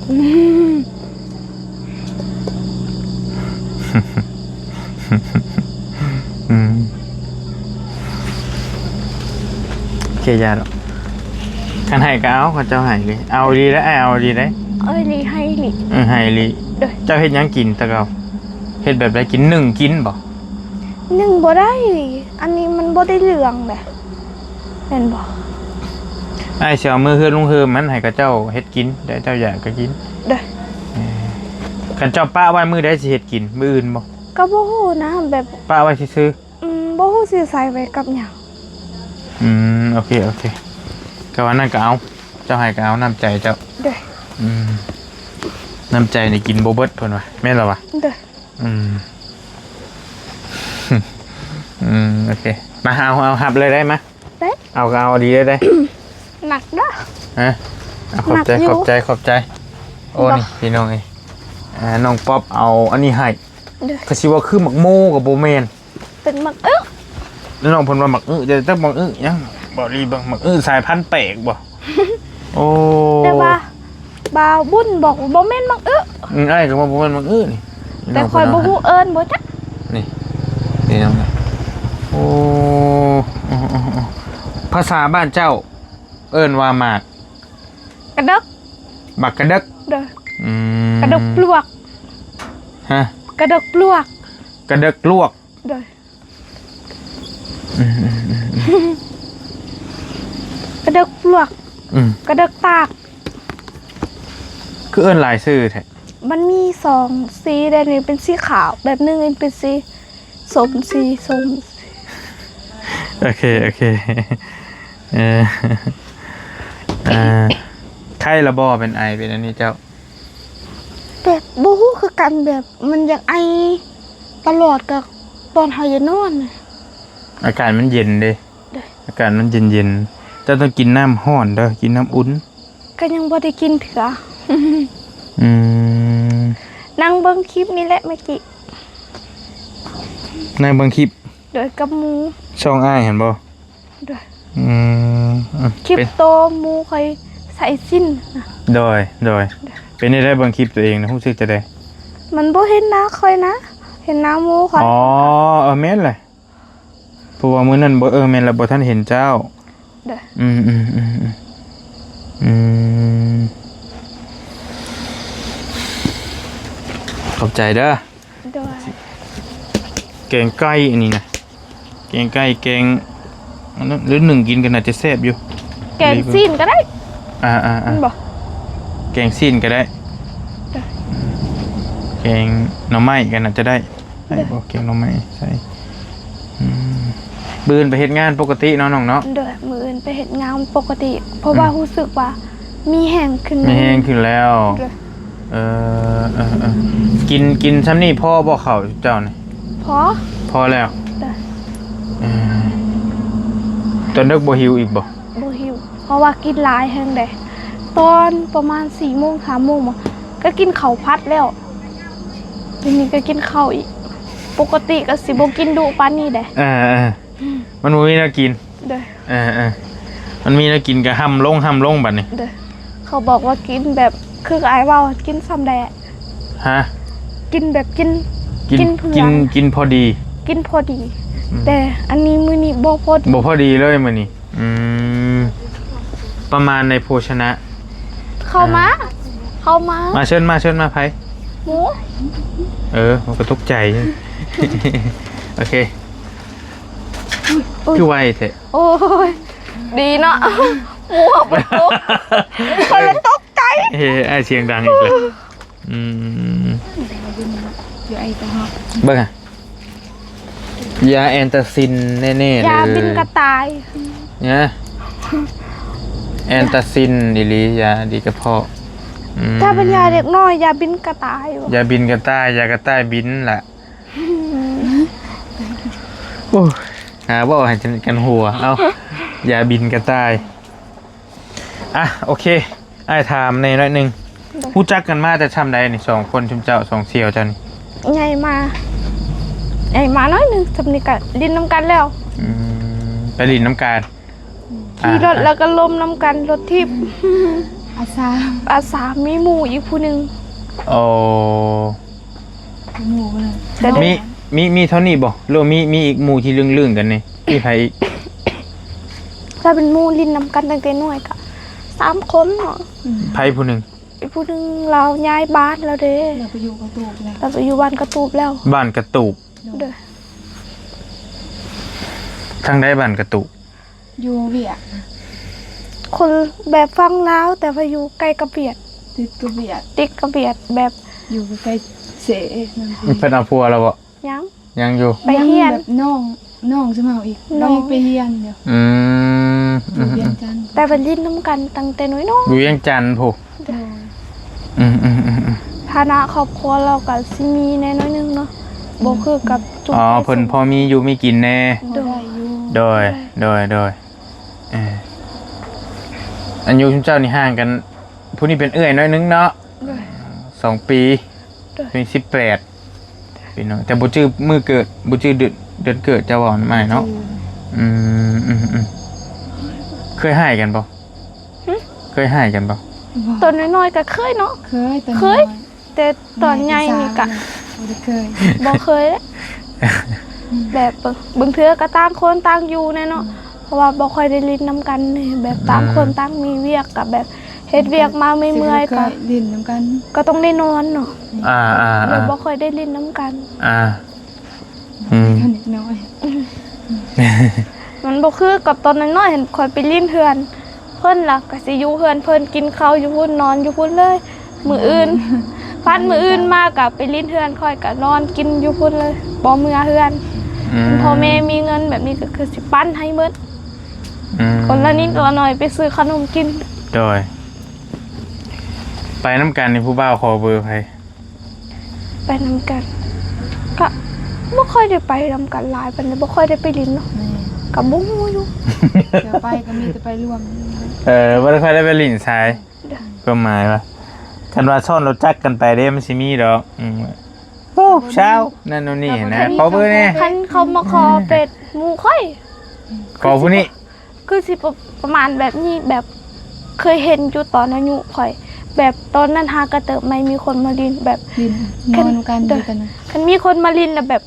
ອືມ ໂອເຄ ຢ່າດອກ ຄັນໃຫ້ກໍເອົາ ເຂົາເຈົ້າໃຫ້ເລີຍ. ເອົາອີ່ຫຼີໄດ໋ ເອົາອີ່ຫຼີໄດ໋. ເອີ ອີ່ຫຼີ ໃຫ້ອີ່ຫຼີ. ເອີ ໃຫ້ອີ່ຫຼີ. ໂດຍ. ເຈົ້າເຮັດຫຍັງກິນແຕ່ເກົ່າ? ເຮັດແບບໃດກິນ? ໜຶ້ງກິນບໍ່? ໜຶ້ງບໍ່ໄດ້ ອັນນີ້ມັນບໍ່ໄດ້ເລື່ອງເດ້ ແມ່ນບໍ່? ອ້າຍຊິເອົາເມືອເຮືອນລຸງເຮີມ ມັນໃຫ້ເຂົາເຈົ້າເຮັດກິນ ແຕ່ເຈົ້າຢາກກໍກິນ. ໂດຍ. ເອີ ຄັນເຈົ້າປະໄວ້ມື້ໃດຊິເຮັດກິນ? ມື້ອື່ນບໍ່? ກໍບໍ່ຮູ້ນະ ແບບປະໄວ້ຊື່ໆ. ອືມ ບໍ່ຮູ້ຊິໃສ່ໄວ້ກັບຫຍັງ. ອືມ ໂອເຄ ໂອເຄ ກໍວ່ານັ້ນກໍເອົາ ເຈົ້າໃຫ້ກໍເອົາ ນ້ຳໃຈເຈົ້າ. ໂດຍ. ອືມ ນ້ຳໃຈນີ້ກິນບໍ່ເບິດເພິ່ນວ່າ ແມ່ນລະວະ? ໂດຍ. ອືມ ອືມ ໂອເຄ ມາ ເອົາ ເອົາ ຮັບເລີຍໄດ້ມາ. ໄດ້. ເອົາກໍເອົາດີເດີ. ໜັກເດີ. ຮະ? ອາ ຂອບໃຈ ໜັກຢູ່ ຂອບໃຈ ຂອບໃຈ. ໂອ້ ບໍ່ ນີ້ພີ່ນ້ອງເອີຍ ອ່າ ນ້ອງປັອບເອົາອັນນີ້ໃຫ້. ໂດຍ. ກໍຊິວ່າຄືໝາກໂມກໍບໍ່ແມ່ນ ເປັນໝາກອຶ. ນ້ອງເພິ່ນວ່າໝາກອຶ ແຕ່ຈັກໝາກອຶຫຍັງ? ບໍ່ລີເບິ່ງ ໝາກອຶສາຍພັນແປກບໍ່? ໂອ້ ແຕ່ວ່າບ່າວບຸນບອກວ່າບໍ່ແມ່ນໝາກອຶ. ອືມ ອ້າຍກໍວ່າບໍ່ແມ່ນໝາກອຶນີ້ ແຕ່ຂ້ອຍບໍ່ຮູ້ເອີ້ນບໍ່ຈັກ. ນີ້ ນີ້ນ້ອງ ໂອ້ ພາສາບ້ານເຈົ້າເອີ້ນວ່າໝາກ ກະເດິກ. ໝາກກະເດິກ. ໂດຍ. ອືມ ກະເດິກປວກ. ຮະ? ກະເດິກປວກ. ກະເດິກລວກ. ໂດຍ. ອືມ ກະເດິກປວກ. ອືມ ກະເດິກຕາກ. ຄືເອີ້ນຫຼາຍຊື່ແທ້? ມັນມີສອງສີເດ້ ນີ້ເປັນສີຂາວ ແບບໜຶ່ງເປັນສີ ສົ້ມ ສີສົ້ມ. ໂອເຄ ໂອເຄ ເອີ ເອີ ໄຂ້ລະບໍ່? ເປັນໄອເປັນອັນນີ້ເຈົ້າ? ແບບບໍ່ຮູ້ຄືກັນ ແບບມັນຢາກໄອຕະຫຼອດ ກໍຕອນເຮົາຢາກນອນ. ອາກາດມັນເຢັນເດ້. ໂດຍ. ອາກາດມັນເຢັນໆ ເຈົ້າຕ້ອງກິນນ້ຳຮ້ອນເດີ ກິນນ້ຳອຸ່ນ. ກໍຍັງບໍ່ໄດ້ກິນເທື່ອ. ອືມ ນັ່ງເບິ່ງຄລິບນີ້ແຫຼະເມື່ອກີ້. ນັ່ງເບິ່ງຄລິບ? ໂດຍ ກັບໝູ່. ຊ່ອງອ້າຍຫັ້ນບໍ່? ໂດຍ. ອືມ ຄລິບໂຕໝູ່ຂ້ອຍໃສ່ສິ້ນນະ. ໂດຍ ໂດຍ. ໂດຍ. ເປັນໄດ້ເບິ່ງຄລິບຕົວເອງນະ ຮູ້ສຶກຈັ່ງໃດ? ມັນບໍ່ເຫັນໜ້າຂ້ອຍນະ ເຫັນໜ້າໝູ່ຂ້ອຍ. ອໍ ເອີ ແມ່ນແຫຼະ. ເພາະວ່າມື້ນັ້ນບໍ່ ເອີ ແມ່ນລະ ບໍ່ທັນເຫັນເຈົ້າ. ໂດຍ. ອືມ ອືມ ອືມ ອືມ ອືມ ຂອບໃຈເດີ. ໂດຍ. ແກງໄກ່ອັນນີ້ນະ ແກງໄກ່ ແກງອັນນັ້ນ ຫຼືໜຶ້ງກິນກໍໜ້າຈະແຊບຢູ່. ແກງຊີ້ນກໍໄດ້. ອ່າໆໆ ແມ່ນບໍ່? ແກງຊີ້ນກໍໄດ້. ໂດຍ. ແກງໜໍ່ໄມ້ກໍໜ້າຈະໄດ້. ໄດ້ບໍ່? ແກງໜໍ່ໄມ້ໃສ່ ອືມ ມື້ອື່ນໄປເຮັດງານປົກກະຕິເນາະນ້ອງເນາະ? ໂດຍ ມື້ອື່ນໄປເຮັດງານປົກກະຕິ ເພາະວ່າ ອືມ ຮູ້ສຶກວ່າມີແຮງຂຶ້ນ ມີແຮງຂຶ້ນແລ້ວ. ໂດຍ ເອີ ເອີ ເອີ ກິນ ກິນຊ່ຳນີ້ພໍບໍ່ເຂົ້າເຈົ້ານີ້? ພໍ ພໍແລ້ວ. ໂດຍ ເອີ ຕອນດຶກບໍ່ຫິວອີກບໍ່? ບໍ່ຫິວ ເພາະວ່າກິນຫຼາຍແຮງເດ້. ຕອນປະມານສີ່ໂມງ ສາມໂມງບໍ ກໍກິນເຂົ້າຜັດແລ້ວ. ດຽວນີ້ກໍກິນເຂົ້າອີກ. ປົກກະຕິກໍຊິບໍ່ກິນດຸປານນີ້ເດ້. ເອີ ເອີ ມັນບໍ່ມີແນວກິນ. ໂດຍ ເອີ ເອີ ມັນມີແນວກິນກໍຫ່ຳລົງ ຫ່ຳລົງບັດນີ້. ໂດຍ ເຂົາບອກວ່າກິນແບບ ຄືອ້າຍເວົ້າ ກິນຊ່ຳແດະ. ຮະ? ກິນແບບກິນ ກິນ ກິນເພື່ອ ກິນ ກິນພໍດີ ກິນພໍດີ. ອືມ ແຕ່ອັນນີ້ມື້ນີ້ບໍ່ພໍດີ ບໍ່ພໍດີເລີຍມື້ນີ້. ອືມ ປະມານໃນໂພຊະນະ. ເຂົ້າມາ ອ່າ ເຂົ້າມາ ມາ ເຊີນມາ ເຊີນມາ. ໃຜ? ໝູ. ເອີ ມັນກໍຕົກໃຈ. ໂອເຄ. ອຸ້ຍ ຄືໄວແທ້. ໂອ້ຍ ດີເນາະ ໝູບໍ່ຕົກ ຂ້ອຍລະຕົກໃຈ. ເອີ ອ້າຍສຽງດັງອີກແລ້ວ. ອືມ ເບິ່ງຫາ ຢາແອນຕາຊິນແນ່ໆ ຢາບິນກະຕ່າຍ ເລີຍນະ ແອນຕາຊິນອີ່ຫຼີ ຢາດີກະເພາະ. ອືມ ຖ້າເປັນຢາເດັກນ້ອຍ ຢາບິນກະຕ່າຍ ຢາບິນກະຕ່າຍ ຢາກະຕ່າຍບິນລະ. ໂອ້ຍ ຫາເວົ້າໃຫ້ກັນຫົວ. ເອົ້າ ຢາບິນກະຕ່າຍ. ອ່ະ ໂອເຄ ອ້າຍຖາມແດ່ໜ້ອຍໜຶ່ງ. ໂດຍ ຮູ້ຈັກກັນມາແຕ່ຊ່ຳໃດນີ້ ສອງຄົນ ຊຸມເຈົ້າ ສອງສ່ຽວເຈົ້ານີ້? ໃຫຍ່ມາ ໃຫຍ່ມາໜ້ອຍໜຶ່ງ ຊ່ຳນີ້ກະຫຼິ້ນນຳກັນແລ້ວ. ອືມ ໄປຫຼິ້ນນຳກັນ ຂີ່ລົດ ອ່າ ແລ້ວກໍລົ້ມນຳກັນ ລົດຖີບ. ອາສາ ອາສາ ມີໝູ່ອີກຜູ້ໜຶ່ງ. ໂອ້ ໝູ່ເນາະ ມີ ມີ ມີເທົ່ານີ້ບໍ່ ຫຼືມີ ມີອີກໝູ່ທີ່ລຶ້ງໆກັນນີ້? ມີໃຜອີກ? ຖ້າເປັນໝູ່ຫຼິ້ນນຳກັນຕັ້ງແຕ່ນ້ອຍກະສາມຄົນເນາະ. ອືມ ໃຜຜູ້ໜຶ່ງ? ອີກຜູ້ໜຶ່ງລາວຍ້າຍບ້ານແລ້ວເດ້ ລາວໄປຢູ່ກະຕູບແລ້ວ ລາວໄປຢູ່ບ້ານກະຕູບແລ້ວ. ບ້ານກະຕູບ. ໂດຍ ໂດຍ ທາງໃດບ້ານກະຕູບ? ຢູ່ວຽກ ຄົນແບບຝັ່ງລາວ ແຕ່ວ່າຢູ່ໃກ້ກັບວຽກ ຕິດກັບວຽກ ຕິດກັບວຽກ ແບບຢູ່ໃກ້ເຊ. ເພິ່ນເອົາຜົວແລ້ວບໍ່? ຍັງ ຍັງຢູ່ ໄປຮຽນ ແບບນ້ອງ ນ້ອງຊຸມເຮົາອີກ ນ້ອງ ລາວຍັງໄປຮຽນຢູ່. ອືມ ຢູ່ວຽງຈັນ ແຕ່ວ່າຫຼິ້ນນຳກັນຕັ້ງແຕ່ນ້ອຍໆ ຢູ່ວຽງຈັນພຸ້ນ. ໂດຍ ອືມໆໆໆ ຖານະຄອບຄົວລາວກໍຊິມີແດ່ໜ້ອຍໜຶ່ງເນາະ ອືມ ບໍ່ຄືກັບຈຸ ອໍ ເພິ່ນພໍມີຢູ່ມີກິນແດ່. ໂດຍ ໂດຍ ໂດຍ ໂດຍ ເອີ ອາຍຸຊຸມເຈົ້ານີ້ຫ່າງກັນ ຜູ້ນີ້ເປັນເອື້ອຍໜ້ອຍໜຶ່ງເນາະ. ໂດຍ ສອງປີ. ໂດຍ ເປັນສິບແປດ ພີ່ນ້ອງ ແຕ່ບໍ່ຈື່ມື້ເກີດ ບໍ່ຈື່ເດືອນ ເດືອນເກີດເຈົ້າເວົ້ານຳອ້າຍເນາະ. ອືມ ອືມ ອືມ ເຄີຍຮ້າຍກັນບໍ່? ຫຶ? ເຄີຍຮ້າຍກັນບໍ່? ບໍ່ ຕອນນ້ອຍໆກໍເຄີຍເນາະ. ເຄີຍ ຕອນ ເຄີຍ ນ້ອຍ ແຕ່ຕອນໃຫຍ່ນີ້ກະ ບໍ່ໄດ້ເຄີຍ ບໍ່ເຄີຍ. ແບບບາງເທື່ອກໍຕ່າງຄົນຕ່າງຢູ່ແດ່ເນາະ. ອືມ ເພາະວ່າບໍ່ຄ່ອຍໄດ້ຫຼິ້ນນຳກັນ ແບບຕ່າງຄົນ ອືມ ຕ່າງມີວຽກ ກໍແບບເຮັດວຽກມາເມື່ອຍໆ ກໍ ຫຼິ້ນນຳກັນ ກໍຕ້ອງໄດ້ນອນເນາະ. ອ່າໆໆ ແລ້ວບໍ່ຄ່ອຍໄດ້ຫຼິ້ນນຳກັນ. ອ່າ ອືມ ເດັກນ້ອຍ ມັນບໍ່ຄືກັບຕອນນ້ອຍໆ ຫັ້ນ ຂ້ອຍໄປຫຼິ້ນເຮືອນເພິ່ນລະ ກໍຊິຢູ່ເຮືອນເພິ່ນ ກິນເຂົ້າຢູ່ພຸ້ນ ນອນຢູ່ພຸ້ນເລີຍ. ມື້ອື່ນ ພັດມື້ອື່ນມາກໍໄປຫຼິ້ນເຮືອນຂ້ອຍ ກໍນອນກິນຢູ່ພຸ້ນເລີຍ ບໍ່ເມືອເຮືອນ. ອືມ ພໍ່ແມ່ມີເງິນແບບນີ້ກໍຄືຊິປັນໃຫ້ໝົດ. ອືມ ຄົນລະນິດລະໜ້ອຍໄປຊື້ຂະໜົມກິນ. ໂດຍ ໄປນຳກັນນີ້ ຜູ້ບ່າວຂໍເບີໃຜ? ໄປນຳກັນ ກະບໍ່ຄ່ອຍໄດ້ໄປນຳກັນຫຼາຍປານໃດ ບໍ່ຄ່ອຍໄດ້ໄປຫຼິ້ນເນາະ. ແມ່ນ ກະບໍ່ຮູ້ຢູ່ ແຕ່ໄປກໍມີແຕ່ໄປລວມ. ເອີ ບໍ່ໄດ້ຄ່ອຍໄດ້ໄປຫຼິ້ນຊາຍ. ໂດຍ ຄວາມໝາຍວ່າ ຄັນວ່າຊ້ອນລົດຈັກກັນໄປເດ້ ມັນຊິມີດອກ. ອືມ ໂອ້ ສາວນັ້ນໂນ່ນນີ້ນະ ຂໍເບີແດ່. ຄັນເຂົາມາຂໍເປັນໝູ່ຂ້ອຍ ຂໍຜູ້ນີ້ ຄືຊິປະ ປະມານແບບນີ້ ແບບເຄີຍເຫັນຢູ່ຕອນອາຍຸຂ້ອຍ ແບບຕອນນັ້ນຫາກະເຕີບໃໝ່ ມີຄົນມາຫຼິ້ນແບບ ຫຼິ້ນ ນອນນຳກັນຢູ່ຕອນນັ້ນ. ຄັນມີຄົນມາຫຼິ້ນລະແບບ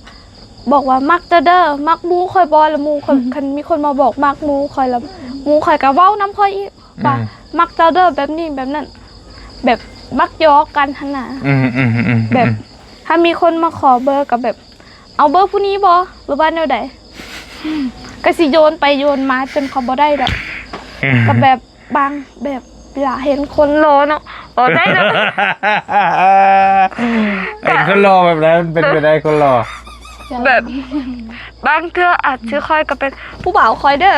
ບອກວ່າ ມັກເຈົ້າເດີ ມັກໝູ່ຂ້ອຍບໍ່? ລະໝູ່ຂ້ອຍ ອືມ ຄັນມີຄົນມາບອກມັກໝູ່ຂ້ອຍລະ ໝູ່ຂ້ອຍກະເວົ້ານຳຂ້ອຍອີກ ອືມ ວ່າ ມັກເຈົ້າເດີ ແບບນີ້ແບບນັ້ນ ແບບມັກຢອກກັນຫັ້ນນະ. ອືມໆໆໆ ແບບ ອືມ ຖ້າມີຄົນມາຂໍເບີກໍແບບ ເອົາເບີຜູ້ນີ້ບໍ່ ຫຼືວ່າແນວໃດ? ກໍຊິໂຍນໄປໂຍນມາຈົນເຂົາບໍ່ໄດ້ດອກ. ອືມ ກໍແບບບາງ ແບບເວລາເຫັນຄົນຫຼໍ່ເນາະ ບໍ່ໄດ້ດອກ. ເຫັນຄົນຫຼໍ່ແບບໃດ? ມັນເປັນໄປໄດ້ຄົນຫຼໍ່? ແບບບາງເທື່ອອາດຊິຂ້ອຍກໍເປັນຜູ້ບ່າວຂ້ອຍເດີ. ອໍ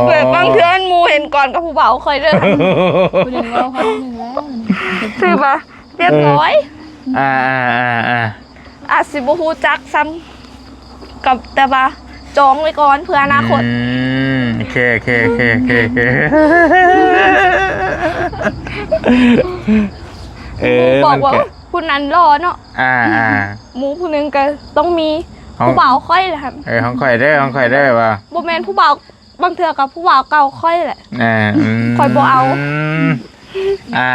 ແບບບາງເທື່ອໝູ່ເຫັນກ່ອນກັບຜູ້ບ່າວຂ້ອຍເດີ. ຜູ້ໜຶ່ງເວົ້າ ຂ້ອຍຜູ້ໜຶ່ງແລ້ວ ຖືວ່າຮຽບຮ້ອຍ. ອືມ ອ່າໆໆໆ ອາດຊິບໍ່ຮູ້ຈັກຊ້ຳ ກັບແຕ່ວ່າຈອງໄວ້ກ່ອນເພື່ອອະນາຄົດ. ອືມ ໂອເຄ ໂອເຄ ໂອເຄ ໂອເຄ ເອີ ບອກວ່າ ມັນກໍ ຜູ້ນັ້ນຫຼໍ່ເນາະ. ອ່າໆ ໝູ່ຜູ້ໜຶ່ງກໍຕ້ອງມີ ຂອງ ຜູ້ບ່າວຂ້ອຍແຫຼະ. ເອີ ຂອງຂ້ອຍເດີ ຂອງຂ້ອຍເດີວ່າ ບໍ່ແມ່ນຜູ້ບ່າວ ບາງເທື່ອກໍຜູ້ບ່າວເກົ່າຂ້ອຍແຫຼະ. ເອີ ອືມ ຂ້ອຍບໍ່ເອົາ. ອ່າ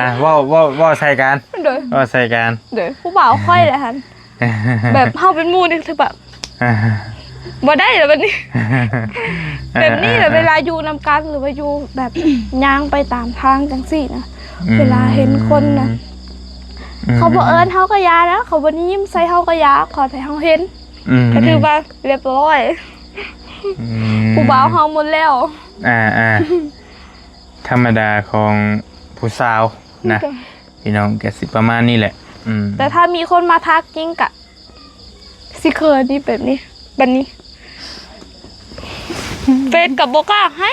ໆໆ ເວົ້າ ເວົ້າ ເວົ້າໃສ່ກັນ. ໂດຍ ເວົ້າໃສ່ກັນ. ໂດຍ ຜູ້ບ່າວຂ້ອຍແຫຼະຫັ້ນ. ແບບເຮົາເປັນໝູ່ນີ້ຄືແບບ ອ່າ ບໍ່ໄດ້ແລ້ວບັດນີ້. ແບບນີ້ແຫຼະ ເອີໆໆ ເວລາຢູ່ນຳກັນ ຫຼືວ່າຢູ່ແບບຍ່າງໄປຕາມທາງຈັ່ງຊີ້ນະ ອືມ ເວລາເຫັນຄົນນະ ອືມ ເຂົາບໍ່ເອີ້ນເຮົາກໍຢ່ານະ ເຂົາບໍ່ໄດ້ຍິ້ມໃສ່ເຮົາກໍຢ່າ ຂໍແຕ່ເຮົາເຫັນ ອືມ ກໍຖືວ່າຮຽບຮ້ອຍ. ອືມ ຜູ້ບ່າວເຮົາໝົດແລ້ວ. ອ່າໆ ທຳມະດາຂອງຜູ້ສາວນະ ໂດຍ ພີ່ນ້ອງ ກໍຊິປະມານນີ້ແຫຼະ. ອືມ ແຕ່ຖ້າມີຄົນມາທັກຈິງກະຊິເຂີນນີ້ ແບບນີ້ ບັດນີ້ເຟສກໍບໍ່ກ້າໃຫ້.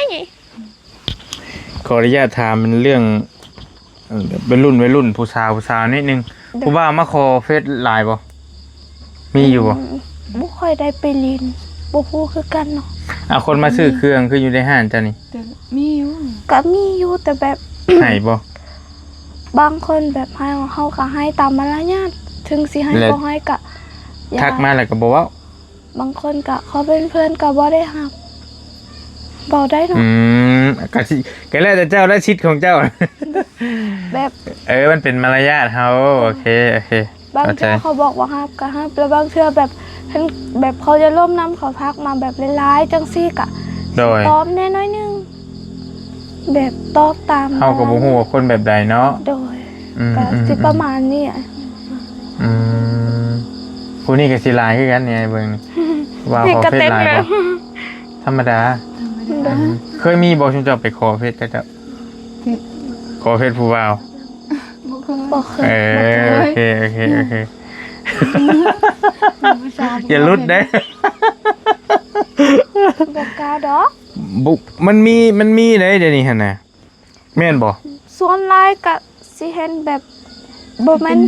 ຂໍອະນຸຍາດຖາມເລື່ອງ ເອີ ໄວລຸ້ນ ໄວລຸ້ນ ຜູ້ສາວ ຜູ້ສາວນິດໜຶ່ງ. ໂດຍ ຜູ້ບ່າວມາຂໍເຟສຫຼາຍບໍ່? ມີຢູ່ບໍ່? ອືມ ບໍ່ຄ່ອຍໄດ້ໄປຫຼິ້ນ ບໍ່ຮູ້ຄືກັນເນາະ. ອ່າ ຄົນມາຊື້ເຄື່ອງຄືຢູ່ໃນຮ້ານເຈົ້ານີ້ ກໍມີຢູ່ ກໍມີຢູ່ ແຕ່ແບບ ໃຫ້ບໍ່? ບາງຄົນແບບໃຫ້ ເຮົາກໍໃຫ້ຕາມມາລະຍາດ ເຖິງຊິໃຫ້ ແລະ ບໍ່ໃຫ້ກໍຢ່າ ທັກມາແລ້ວກໍບໍ່ເວົ້າ. ບາງຄົນກໍຂໍເປັນເພື່ອນກໍບໍ່ໄດ້ຮັບ ເວົ້າໄດ້ເນາະ. ອືມ ກໍຊິ ກໍແລ້ວແຕ່ເຈົ້າ ແລະ ສິດຂອງເຈົ້າ ແບບ ເອີ ມັນເປັນມາລະຍາດເຮົາ. ໂອເຄ ໂອເຄ ບາງເທື່ອເຂົາບອກວ່າຮັບກໍຮັບ ແລ້ວບາງເທື່ອແບບ ເຫັນແບບເຂົາຈະລົມນຳ ເຂົາທັກມາແບບຫຼາຍໆ ຈັ່ງຊີ້ກໍ ໂດຍ ຕອບແດ່ໜ້ອຍໜຶ່ງ ແບບຕອບຕາມ ເຮົາກໍບໍ່ຮູ້ວ່າຄົນແບບໃດເນາະ. ໂດຍ ອືມ ກໍ ອືມ ຊິປະມານນີ້. ອືມ ຜູ້ນີ້ກໍຊິຫຼາຍຄືກັນນີ້ ອ້າຍເບິ່ງນີ້ ວ່າຂໍເຟສຫຼາຍບໍ່? ທຳມະດາ. ອືມ ເຄີຍມີບໍ່ ຊຸມເຈົ້າໄປຂໍເຟສເຂົາເຈົ້າ? ເອີ ຂໍເຟສຜູ້ບ່າວ? ບໍ່ເຄີຍ ບໍ່ເຄີຍ. ເອີ ບໍ່ເຄີຍ ໂອເຄ ໂອເຄ ໂອເຄ ຢ່າຫຼຸດເດ້. ບໍ່ກ້າດອກ. ບໍ່ ມັນມີ ມັນມີເດ້ ດຽວນີ້ຫັ້ນນະ. ແມ່ນບໍ່? ສ່ວນຫຼາຍກະຊິເຫັນແບບ ບໍ່ແມ່ນ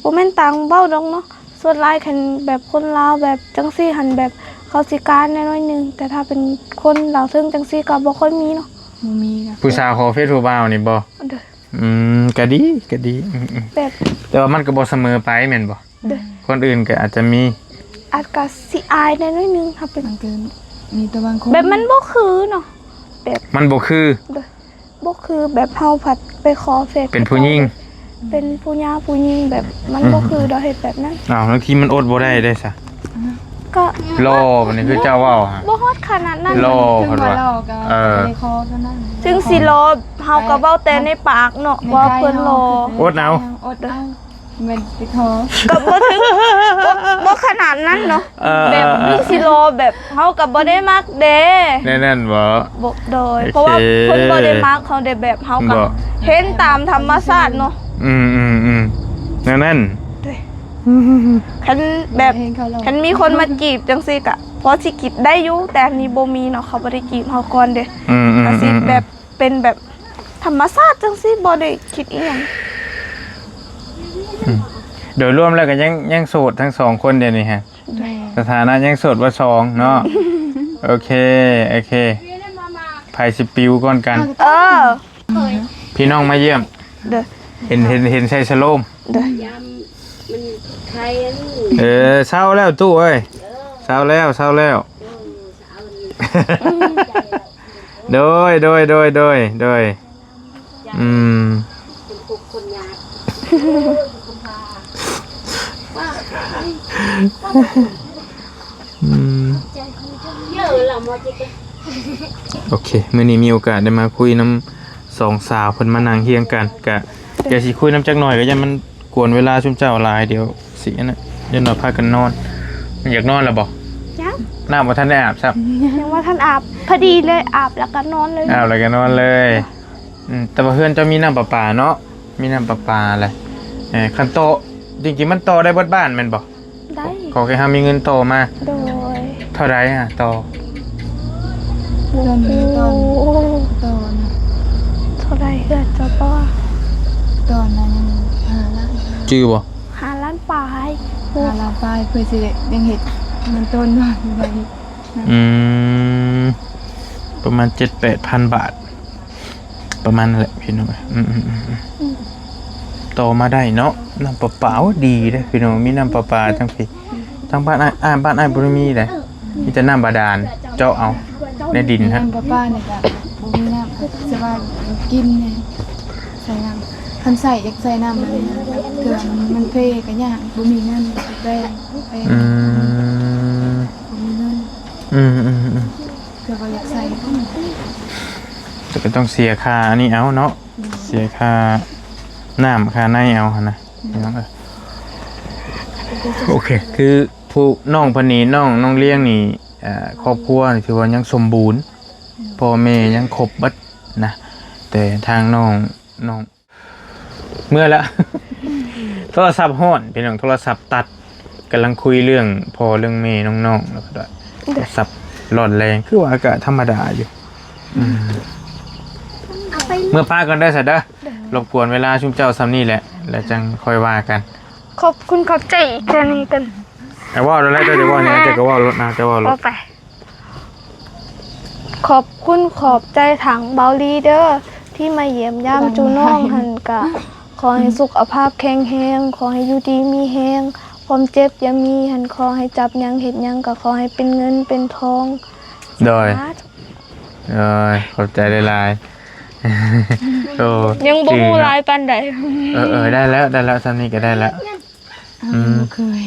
ບໍ່ແມ່ນຕ່າງເວົ້າດອກເນາະ. ສ່ວນຫຼາຍຄັນແບບຄົນລາວແບບຈັ່ງຊີ້ຫັ້ນ ແບບເຂົາຊິກ້ານແດ່ໜ້ອຍໜຶ່ງ ແຕ່ຖ້າເປັນຄົນລາວເທິງຈັ່ງຊີ້ກໍບໍ່ຄ່ອຍມີເນາະ. ບໍ່ມີນະ. ຜູ້ສາວຂໍເຟສຜູ້ບ່າວນີ້ບໍ່? ໂດຍ. ອືມ ກໍດີ ກໍດີ. ອືມໆ ແບບ ແຕ່ວ່າມັນກໍບໍ່ສະເໝີໄປແມ່ນບໍ່? ໂດຍ. ຄົນອື່ນກໍອາດຈະມີ ອາດກະຊິອາຍແດ່ໜ້ອຍໜຶ່ງ. ຖ້າເປັນ ມັນກໍມີແຕ່ບາງຄົນ ແບບມັນບໍ່ຄືເນາະ ແບບມັນບໍ່ຄື. ໂດຍ. ບໍ່ຄືແບບເຮົາພັດໄປຂໍເຟສ ເປັນຜູ້ຍິງ ເປັນຜູ້ຍາຜູ້ຍິງ ແບບມັນ ອືມ ບໍ່ຄືດອກ ເຮັດແບບນັ້ນ. ອ້າວ ບາງທີມັນອົດບໍ່ໄດ້ເດ້ຊະ. ກໍຫຼໍ່ ບັດນີ້ຄືເຈົ້າເວົ້າຫະ ບໍ່ຮອດຂະໜາດນັ້ນ. ຫຼໍ່ ເພິ່ນວ່າ ເອີ ເຖິງຊິຫຼໍ່ ເຮົາກໍເວົ້າແຕ່ໃນປາກເນາະ ວ່າເພິ່ນຫຼໍ່. ອົດເອົາ ອົດເອົາ. ແມ່ນໄປຂໍ ກໍບໍ່ເຖິງ ບໍ່ ບໍ່ຂະໜາດນັ້ນເນາະ. ເອີ ແບບ ເອີ ເຖິງຊິຫຼໍ່ ແບບເຮົາກໍບໍ່ໄດ້ມັກເດ້ ແນວນັ້ນບໍ່? ບໍ່ ໂດຍ ໂອເຄ ເພາະວ່າເພິ່ນບໍ່ໄດ້ມັກເຮົາເດ້ ແບບເຮົາກໍ ບໍ່ ເຫັນຕາມທຳມະຊາດເນາະ. ອືມໆໆ ແນວນັ້ນ. ໂດຍ. ຄັນແບບ ເຫັນເຂົາຫຼໍ່ ຄັນມີຄົນມາຈີບຈັ່ງຊີ້ກໍພໍຊິຄິດໄດ້ຢູ່ ແຕ່ອັນນີ້ບໍ່ມີເນາະ ເຂົາບໍ່ໄດ້ຈີບເຮົາກ່ອນເດ້. ອືມໆໆ ອາຊີບແບບ ເປັນແບບທຳມະຊາດຈັ່ງຊີ້ ບໍ່ໄດ້ຄິດອີ່ຫຍັງ. ອືມ ໂດຍລວມແລ້ວກໍຍັງ ຍັງໂສດທັງສອງຄົນດຽວນີ້ຮະ. ໂດຍ. ສະຖານະຍັງໂສດວ່າສອງເນາະ. ໂອເຄ ໂອເຄ ໃຜຊິປິວກ່ອນກັນ? ເອີ ພີ່ນ້ອງມາຢ້ຽມ. ໂດຍ. ເຫັນ ເຫັນ ເຫັນໃສ່ສະໂລມ. ໂດຍ. ເອີ ເຊົາແລ້ວຕູ້ເອີຍ. ເອີ ເຊົາແລ້ວ ເຊົາແລ້ວ. ໂດຍ ໂດຍ ໂດຍ ໂດຍ ໂດຍ. ອືມ ອືມ ໂອເຄ ມື້ນີ້ມີໂອກາດໄດ້ມາຄຸຍນຳສອງສາວ ເພິ່ນມານັ່ງຮຽງກັນ ກະ ດຽວຊິຄຸຍນຳຈັກໜ່ອຍ ກໍຢ້ານມັນກວນເວລາຊຸມເຈົ້າຫຼາຍ ດຽວ ຊິອັນນັ້ນ ຢ່າໜ້ອຍພາກັນນອນ. ຢາກນອນແລ້ວບໍ່? ຍັງ. ນ້ຳບໍ່ທັນໄດ້ອາບຊ້ຳ. ຍັງບໍ່ທັນອາບ. ພໍດີເລີຍ ອາບແລ້ວກໍນອນເລີຍ. ອາບແລ້ວກໍນອນເລີຍ. ອືມ ແຕ່ວ່າເຮືອນເຈົ້າມີນ້ຳປະປາເນາະ? ມີນ້ຳປະປາແຫຼະ. ເອີ ຄັນຕໍ່ ຈິງໆ ມັນຕໍ່ໄດ້ເບິດບ້ານແມ່ນບໍ່? ໄດ້. ອກໃຫ້ເຮົາມີເງິນຕໍ່ມາ ໂດຍ ເທົ່າໃດຫະຕໍ່? ຕອນນີ້ຕອນ ໂອ້ ຕອນ ເທົ່າໃດເອື້ອຍເຈົ້າບໍ່? ຕອນນັ້ນຫ້າລ້ານ ຈື່ບໍ່? ຫ້າລ້ານປາຍ ຫ້າລ້ານປາຍ ເພື່ອຊິໄດ້ຍັງເຮັດເງິນຕົ້ນບໍ່ໄດ້. ອືມ ປະມານເຈັດແປດພັນບາດ ປະມານນັ້ນແຫຼະພີ່ນ້ອງ. ອືມໆໆໆ ອືມ ຕໍ່ມາໄດ້ເນາະ. ນ້ຳປະປາ ໂອ້ ດີເດ້ພີ່ນ້ອງ ມີນ້ຳປະປາທັງພີ້ ທາງບ້ານອ້າຍ ບ້ານອ້າຍບໍ່ໄດ້ມີເດ້ ມີແຕ່ນ້ຳບາດານເຈາະເອົາໃນດິນຫັ້ນ. ນ້ຳປະປານີ້ກະບໍ່ມີນ້ຳ ສະບາຍກິນແດ່ ໃສ່ນ້ຳ ຄັນໃສ່ ຢາກໃສ່ນ້ຳອັນນີ້ນະ ເທື່ອມັນ ມັນເພກະຍາກ ບໍ່ມີເງິນ ແປ້ງ ແປ້ງ ອືມ ບໍ່ມີເງິນ. ອືມໆໆ ເພື່ອວ່າຢາກໃສ່ ແຕ່ກໍຕ້ອງເສຍຄ່າອັນນີ້ເອົາເນາະ ເສຍຄ່ານ້ຳຄ່າໃນເອົາຫັ້ນນະ ພີ່ນ້ອງເອີຍ. ໂອເຄ ຄືຜູ້ນ້ອງເພິ່ນນີ້ ນ້ອງ ນ້ອງລຽງນີ້ ເອີ ຄອບຄົວນີ້ຖືວ່າຍັງສົມບູນ ພໍ່ແມ່ຍັງຄົບເບິດນະ ແຕ່ທາງນ້ອງ ນ້ອງ ເມື່ອແລ້ວ ໂທລະສັບຮ້ອນພີ່ນ້ອງ ໂທລະສັບຕັດ ກຳລັງຄຸຍເລື່ອງພໍ່ເລື່ອງແມ່ນ້ອງໆ ແລ້ວກໍໂທລະສັບຮ້ອນແຮງ ຄືວ່າກໍທຳມະດາຢູ່. ອືມ ເອົາໄປ ເມື່ອປະກ່ອນເດີຊະເດີ ໂດຍ ລົບກວນເວລາຊຸມເຈົ້າຊ່ຳນີ້ແຫຼະ ແລ້ວຈັ່ງຄ່ອຍວ່າກັນ. ຂອບຄຸນຂອບໃຈອີກເທື່ອໜຶ່ງກັນ ເອົາເວົ້າໂລດ ເຈົ້າຈະເວົ້າຫຍັງ ເຈົ້າກໍເວົ້າໂລດນະ ເຈົ້າເວົ້າໂລດ. ເອົາໄປ ຂອບຄຸນຂອບໃຈທາງເບົາລີເດີ ທີ່ມາຢ້ຽມຢາມຈູນ້ອງຫັ້ນ ກະຂໍໃຫ້ສຸຂະພາບແຂງແຮງ ຂໍໃຫ້ຢູ່ດີມີແຮງ ຄວາມເຈັບຢ່າມີຫັ້ນ ຂໍໃຫ້ຈັບຫຍັງເຮັດຫຍັງ ກະຂໍໃຫ້ເປັນເງິນເປັນທອງ. ໂດຍ ສາທຸ ໂດຍ ຂອບໃຈຫຼາຍໆ. ໂອ້ ຍັງບໍ່ຮູ້ຫຼາຍປານໃດ. ເອີໆ ໄດ້ແລ້ວ ໄດ້ແລ້ວ ຊ່ຳນີ້ກໍໄດ້ແລ້ວ. ອືມ ບໍ່ເຄີຍ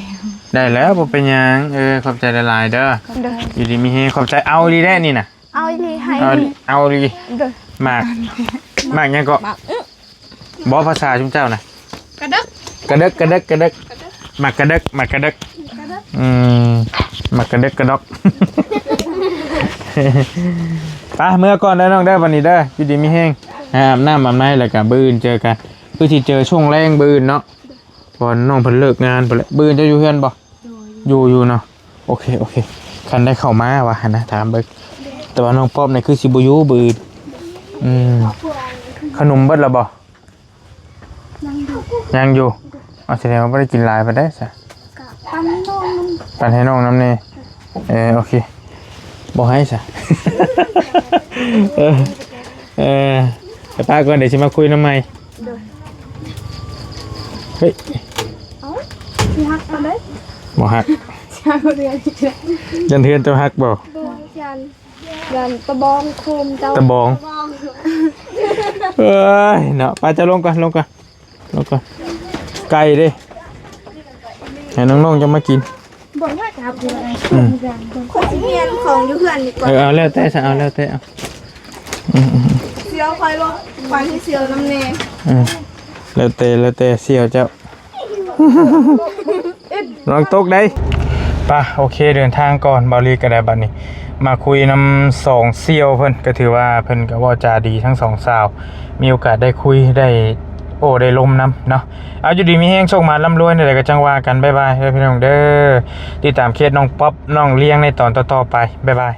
ໄດ້ແລ້ວ ບໍ່ເປັນຫຍັງ. ເອີ ຂອບໃຈຫຼາຍໆເດີ ໂດຍ ຢູ່ດີມີແຮງ ຂອບໃຈ. ເອົາອີ່ຫຼີແດ່ນີ້ນະ ເອົາອີ່ຫຼີ ໃຫ້ ເອົາອີ່ຫຼີ ໂດຍ ໝາກ ໝາກຫຍັງເກາະ? ໝາກອຶ ບໍ່ ພາສາຊຸມເຈົ້ານະ ກະເດິກ ກະເດິກ ກະເດິກ ກະເດິກ ໝາກກະເດິກ ໝາກກະເດິກ ອືມ ໝາກກະເດິກກະດອກ. ໄປ ເມືອກ່ອນເດີນ້ອງເດີ ບັດນີ້ເດີ ຢູ່ດີມີແຮງ ຫາອາບນ້ຳອາບໃນ ແລ້ວກະມື້ອື່ນເຈີກັນ ຄືຊິເຈີຊ່ວງແລງມື້ອື່ນເນາະ. ບ່ອນນ້ອງເພິ່ນເລີກງານພຸ້ນແຫຼະ. ມື້ອື່ນເຈົ້າຢູ່ເຮືອນບໍ່? ໂດຍ ຢູ່ ຢູ່ເນາະ. ໂອເຄ ໂອເຄ ຄັນໄດ້ເຂົ້າມາວ່າຫັ້ນນະ ຖາມເບິ່ງ. ແຕ່ວ່ານ້ອງປອບນີ້ຄືຊິບໍ່ຢູ່ມື້ອື່ນ. ອືມ ຂະໜົມເບິດແລ້ວບໍ່? ຍັງຢູ່ ຍັງຢູ່. ເອົາ ສະແດງວ່າບໍ່ໄດ້ກິນຫຼາຍປານໃດຊະ. ກະປັນນ້ອງນຳ ປັນໃຫ້ນ້ອງນຳແດ່. ເອີ ໂອເຄ ບໍ່ໃຫ້ຊະ. ເອີ ເອີ ໄປປະກ່ອນ ດຽວຊິມາຄຸຍນຳໃໝ່. ໂດຍ ເຮີ້ຍ ເອົ້າ ຊິຫັກປານໃດ? ບໍ່ຫັກ ຊິຫັກເຮືອນອີກແລ້ວ. ຢ້ານເຮືອນເຈົ້າຫັກບໍ່? ບໍ່ ຢ້ານ ຢ້ານຕະບອງໂຄມເຈົ້າ. ຕະບອງ ຕະບອງ. ເອີຍເນາະ ໄປ ເຈົ້າລົງກ່ອນ ລົງກ່ອນ ລົງກ່ອນ. ໄກ່ເດ້ ໃຫ້ນ້ອງໆຈະມາກິນ. ບໍ່ຢາກກັບຢູ່. ອືມ ຂ້ອຍຊິປ່ຽນຂອງຢູ່ເຮືອນດີກວ່າ. ເອີ ເອົາແລ້ວແຕ່ຊະ ເອົາແລ້ວແຕ່ ເອົາ. ອືມ ສ່ຽວຂ້ອຍລົງ ຂ້ອຍໃຫ້ສ່ຽວນຳແດ່. ອືມ ແລ້ວແຕ່ ແລ້ວແຕ່ສ່ຽວເຈົ້າ. ລອງຕົກໄດ໋. ປະ ໂອເຄ ເດີນທາງກ່ອນ. ເບົາລີກໍໄດ້ບັດນີ້ ມາຄຸຍນຳສອງສ່ຽວເພິ່ນ ກໍຖືວ່າເພິ່ນກໍເວົ້າຈາດີທັງສອງສາວ. ມີໂອກາດໄດ້ຄຸຍ ໄດ້ໂອ້ ໄດ້ລົມນຳເນາະ. ເອົາ ຢູ່ດີມີແຮງ ໂຊກໝານລ່ຳລວຍ ແນວໃດກໍຈັ່ງວ່າກັນ. ບາຍບາຍເດີພີ່ນ້ອງເດີ. ຕິດຕາມເຄສນ້ອງປັອບ ນ້ອງລຽງໃນຕອນຕໍ່ໆໄປ. ບາຍບາຍ.